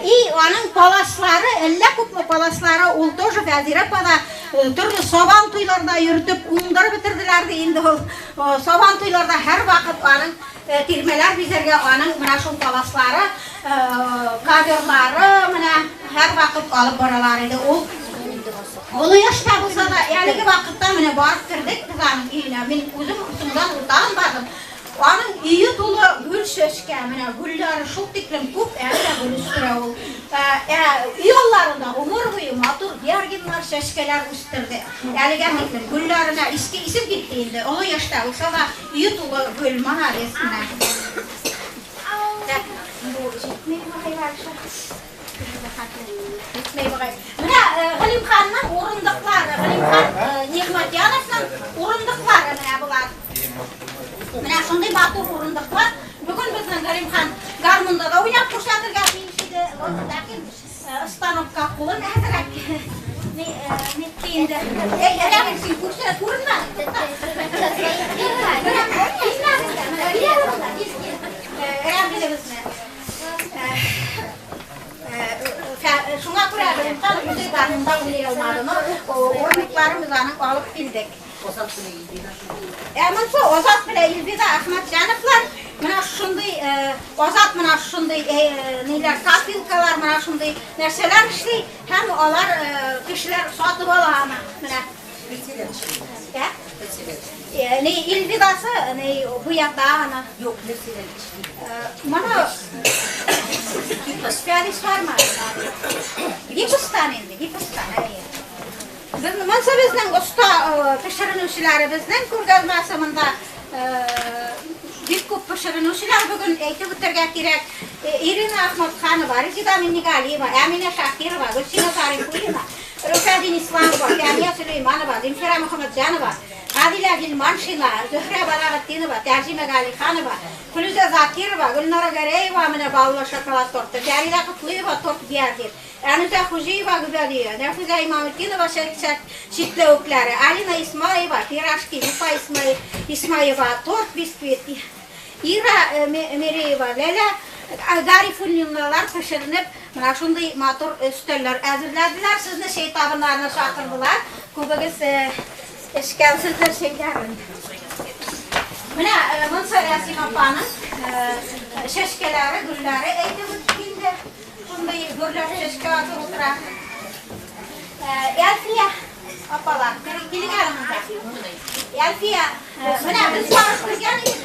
и аның паласлары, әллә күпме паласлары, ул тоже Вәзир апа да төрле сабан туйларда йөртеп уңдырып бетерделәр ди инде ул. Сабан туйларда һәрвакыт аның тирмәләр бизәргә аның менә шул паласлары, коверлары менә һәрвакыт алып баралар иде. Ул олы яшьтә булса да, әлеге вакытта менә барып кердек без аның өенә. Мин үзем соңдан тагын бардым. Аның өе тулы гөл чәчкә, менә гөлләре шул тиклем күп, әле дә гөл үстерә ул. Өй алларында гомер буе матур георгиннар, чәчкәләр үстерде. Әлегә тиклем гөлләренә иске исем китте инде. Олы яшьтә булса да, өе тулы гөл, молодец менә. Так, бу җитми бугай дальше. Җитми бугай. Менә Галимханның урындыклары, Галимхан Нигъмәтьяновның урындыклары менә болар. Менә шундый матур урындыклар. Бүген безнең Галимхан гармунда да уйнап күрсәтергә тиеш иде. Ләкин станокка кулын әзрәк нитте инде. Әй, Рәмил, син күрсә, күренмә. Менә, килмәгез дә, менә килә монда, кил, кил. Рәмилебезне. Шуңа күрә Галимхан үзе гармунда уйный алмады. Но урындыкларын без аның алып килдек. Ә монсы Азат белән Эльвира Әхмәтҗановлар менә шундый Азат менә шундый ниләр, копилкалар, менә шундый нәрсәләр эшли һәм алар кешеләр сатып ала аны. Менә. Ә? Ни Эльвирасы, ни буята аны. Юк, нәрсәдән эшли? Моны Фәнис бармы? Гипстан инде, гипстан, әйе. Монсы безнең оста пешеренүчеләребезнең күргәзмәсе монда бик күп пешеренүчеләр бүген әйтеп үтәргә кирәк. Ирина Ахматханова, Резида Миннигалиева, Әминә Шакирова, Гөлсинә Зарифуллина, Рүфә Динисламова, Фәния Сөләйманова, Земфира Мөхәммәтҗанова, Гадилә Гилманшина, Зөһрә Балагытдинова, Тәрҗимә Галиханова, Флүзә Закирова, Гөлнара Гәрәева менә баллы шоколад торты, Фәридә Котлыева торт гиазит, Әнүзә Хуҗиева гөбәдия, Нәфүзә Имаметдинова чәк-чәк чикләвекләре, Алина Исмаева пирожки, Зифа Исмаева торт бисквит, Ира Мереева, Ләлә Гарифуллиналар пешеренеп, менә шундый матур өстәлләр әзерләделәр. Сезне чәй табыннарына чакырдылар. Күбегез эчкәнсездер чәйләрен. Менә монсы Рәсим апаның чәчкәләре, гөлләре әйтеп үттек инде. Шундый гөрләп чәчкә атып утыра. Әлфия апалар, килик әле монда. Әлфия, менә без барып кергән идек.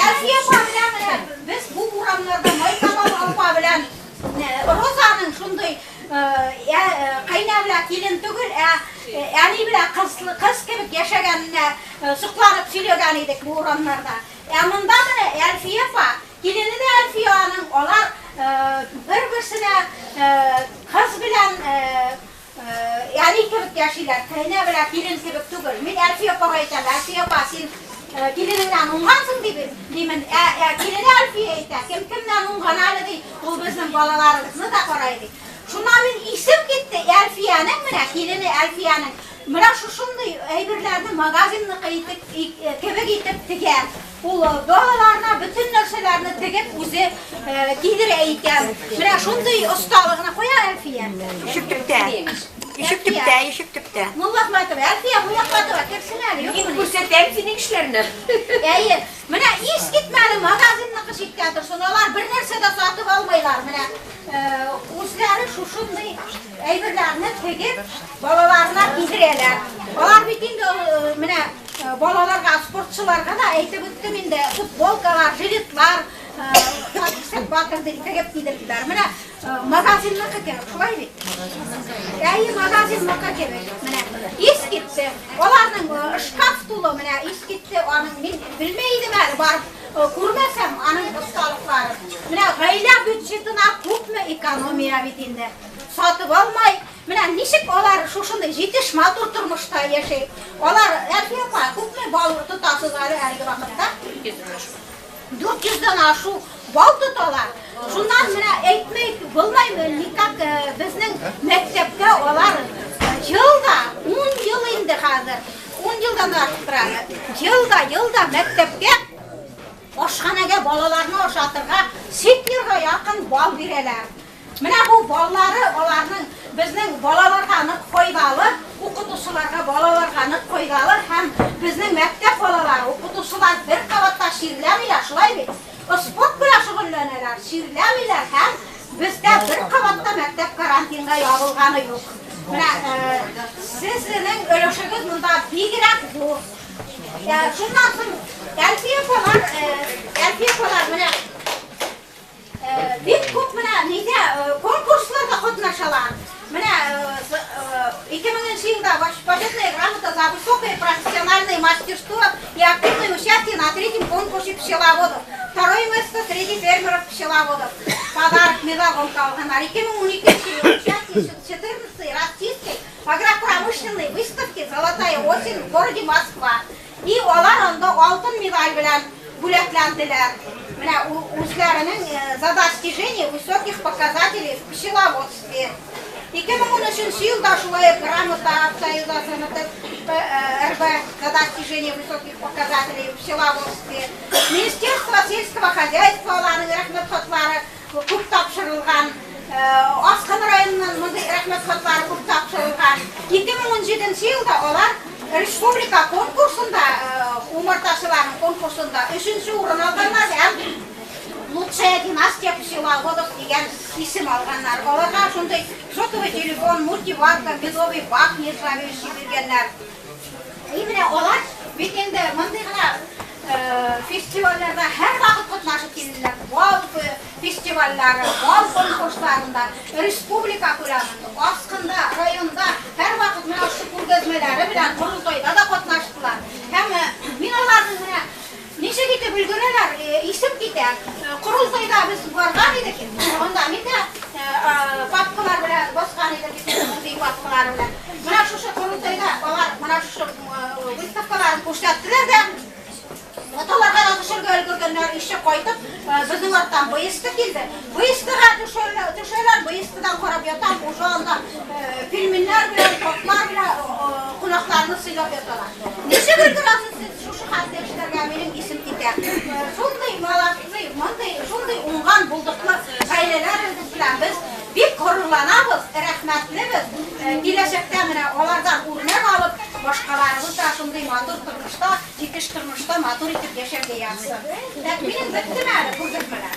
Әлфия апа белән менә без бу урамнарда Майкамал апа белән Розаның шундый кайнә белән килен түгел, ә әни белән кыз, кыз кебек яшәгәненә сокланып сөйләгән идек бу урамнарда. Ә монда менә Әлфия апа, килене дә Әлфия аның, алар бер-берсенә кыз белән әни кебек яшиләр, кайнә белән килен кебек түгел. Мин Әлфия апага әйтәм, Әлфия апа, син киленеңнән уңгансың дип димен. Ә килене Әлфия әйтә, кем кемнән уңган әле ди, ул безнең балаларыбызны да карай ди. Шуннан мин исем китте Әлфиянең менә килене Әлфиянең менә шушындый әйберләрне магазинныкы итеп кебек итеп тегә. Ул балаларына бөтен нәрсәләрне тегеп үзе кидерә икән. Менә шундый осталыгына куя Әлфия. Ишек төптә. Ишек төптә, ишек төптә. Муллахмәтова, Әлфия Муллахмәтова, керсен әле, Мин юкмыни? күрсәтәм синең эшләрне. Әйе, менә ис китмәле магазинныкы читтә торсын. Алар бер нәрсә дә сатып алмыйлар. Менә үзләре шушындый әйберләрне тегеп балаларына кидерәләр. Алар бит инде менә. Балаларга, спортчыларга да әйтеп үттем инде, футболкалар, жилетлар, Хәсән Батыр дип тегеп кидерделәр. Менә магазинныкы кебек, шулай бит? Әйе, магазинныкы кебек. Менә ис китте. Аларның шкаф тулы, менә ис китте. Аның мин белми идем әле, барып күрмәсәм аның осталыкларын. Менә гаилә бюджетына күпме экономия бит инде. Сатып алмай, Менә ничек алар шушындый җитеш матур тормышта яши. Алар, Әлфия апа, күпме бал тотасыз әле әлеге вакытта? 400 дән ашу бал тоталар. Шуннан менә әйтмәй булмай, никак безнең мәктәпкә алар елда, 10 ел инде хәзер, 10 елдан артык тора әле. Елда, елда мәктәпкә ашханәгә балаларны ашатырга центнерга якын бал бирәләр. Менә бу баллары аларның безнең балаларга нык файдалы, укытучыларга, балаларга нык файдалы һәм безнең мәктәп балалары, укытучылар бер кабатта чирләмиләр, шулай бит? Спорт белән шөгыльләнәләр, чирләмиләр һәм бездә бер кабатта мәктәп карантинга ябылганы юк. Менә сезнең өлешегез монда бигрәк зур. Шуннан соң Әлфия апалар, Әлфия апалар менә Бик күп менә нидә конкурсларда катнашалар. Менә 2000 нче елда Почетная грамота за высокое профессиональное мастерство и активное участие на третьем конкурсе пчеловодов. Второе место среди фермеров пчеловодов. Подарок медаль алганнар. 2012 ел участие в 14 Российской агропромышленной выставке «Золотая осень» в городе Москва. И алар анда алтын медаль белән бүләкләнделәр. Менә үзләренең за достижение высоких показателей в пчеловодстве. 2013 елда шулай ук грамота Союза СНТ РБ за достижение высоких показателей в пчеловодстве. Министерство сельского хозяйства аларның рәхмәт хатлары күп тапшырылган. Аскын районыннан мондый рәхмәт хатлары күп тапшырылган. 2017 елда алар республика конкурсында, умартачыларның конкурсында өченче урын алганнар һәм Лучшая династия пчеловодов дигән исем алганнар. Аларга шундый сотовый телефон, мультиварка, медовый бак нержавеющий биргәннәр. И менә алар бит инде мондый гына фестивальләрдә һәрвакыт катнашып килделәр. Бал фестивальләре, бал конкурсларында, республика күләмендә, Аскында, районда һәрвакыт менә шушы күргәзмәләре белән корылтайда да катнаштылар. Һәм мин аларның менә ничек итеп өлгерәләр, исем китә. Корылтайда без барган идек, анда мин дә папкалар белән баскан идем, музей папкалары белән. Менә шушы корылтайда алар менә шушы выставкаларын күрсәттеләр дә, Аталарга да төшергә өлгергәннәр, ише кайтып, безнең арттан БСТ килде. БСТга төшәләр, БСТдан карап ятам, уже анда пельменнәр белән, тортлар белән кунакларны сыйлап яталар. Ничек өлгерәсез сез шушы хәтле эшләргә, минем исем китә. Шундый молодцы, мондый, шундый уңган, булдыклы гаиләләребез белән без бик горурланабыз, рәхмәтлебез. Киләчәктә менә алардан үрнәк алып, башкаларыбыз да шундый матур тормышта Җитеш тормышта матур итеп яшәргә язсын. Так, минем беттеме әле күргәзмәләр?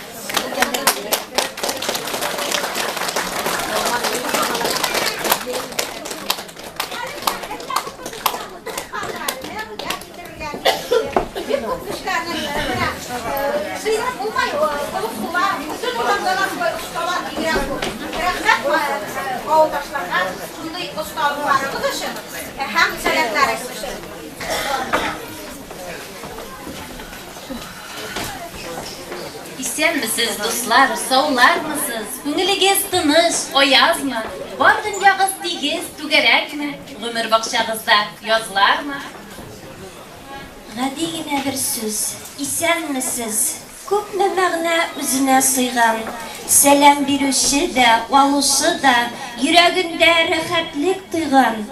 Бик күп кешеләрнең менә сыйрып булмай, олы була. Бөтен урамда да шулай осталар бигрәк күп. Рәхмәт авылдашларга шундый осталыкларыгыз өчен һәм сәләтләрегез өчен. Исәнмесез, дуслар, саулармысыз? Күңелегез тыныч, аязмы? Бар дөньягыз тигез, түгәрәкме? Гомер бакчагызда язлармы? Гади генә бер сүз, Исәнмесез! Күпме мәгънә үзенә сыйган. Сәлам бирүче дә, алучы да йөрәгендә рәхәтлек тойган.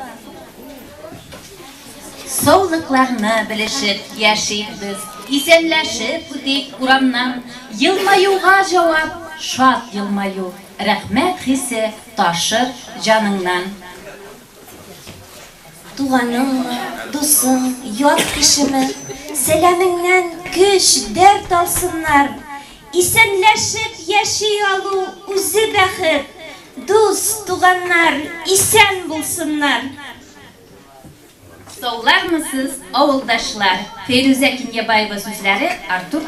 Саулыкларны белешеп яшик без, Исәнләшеп үтик урамнан. Елмаюга җавап, шат елмаю, Рәхмәт хисе ташыр җаныңнан. Туганыңмы, дусың, ят кешеме, Сәламеңнән көч, дәрт алсыннар. Исәнләшеп яши алу үзе бәхет, Дус, туганнар исән булсыннар. Саулармысыз, авылдашлар! Фәйрүзә Киньябаева сүзләре, Артур.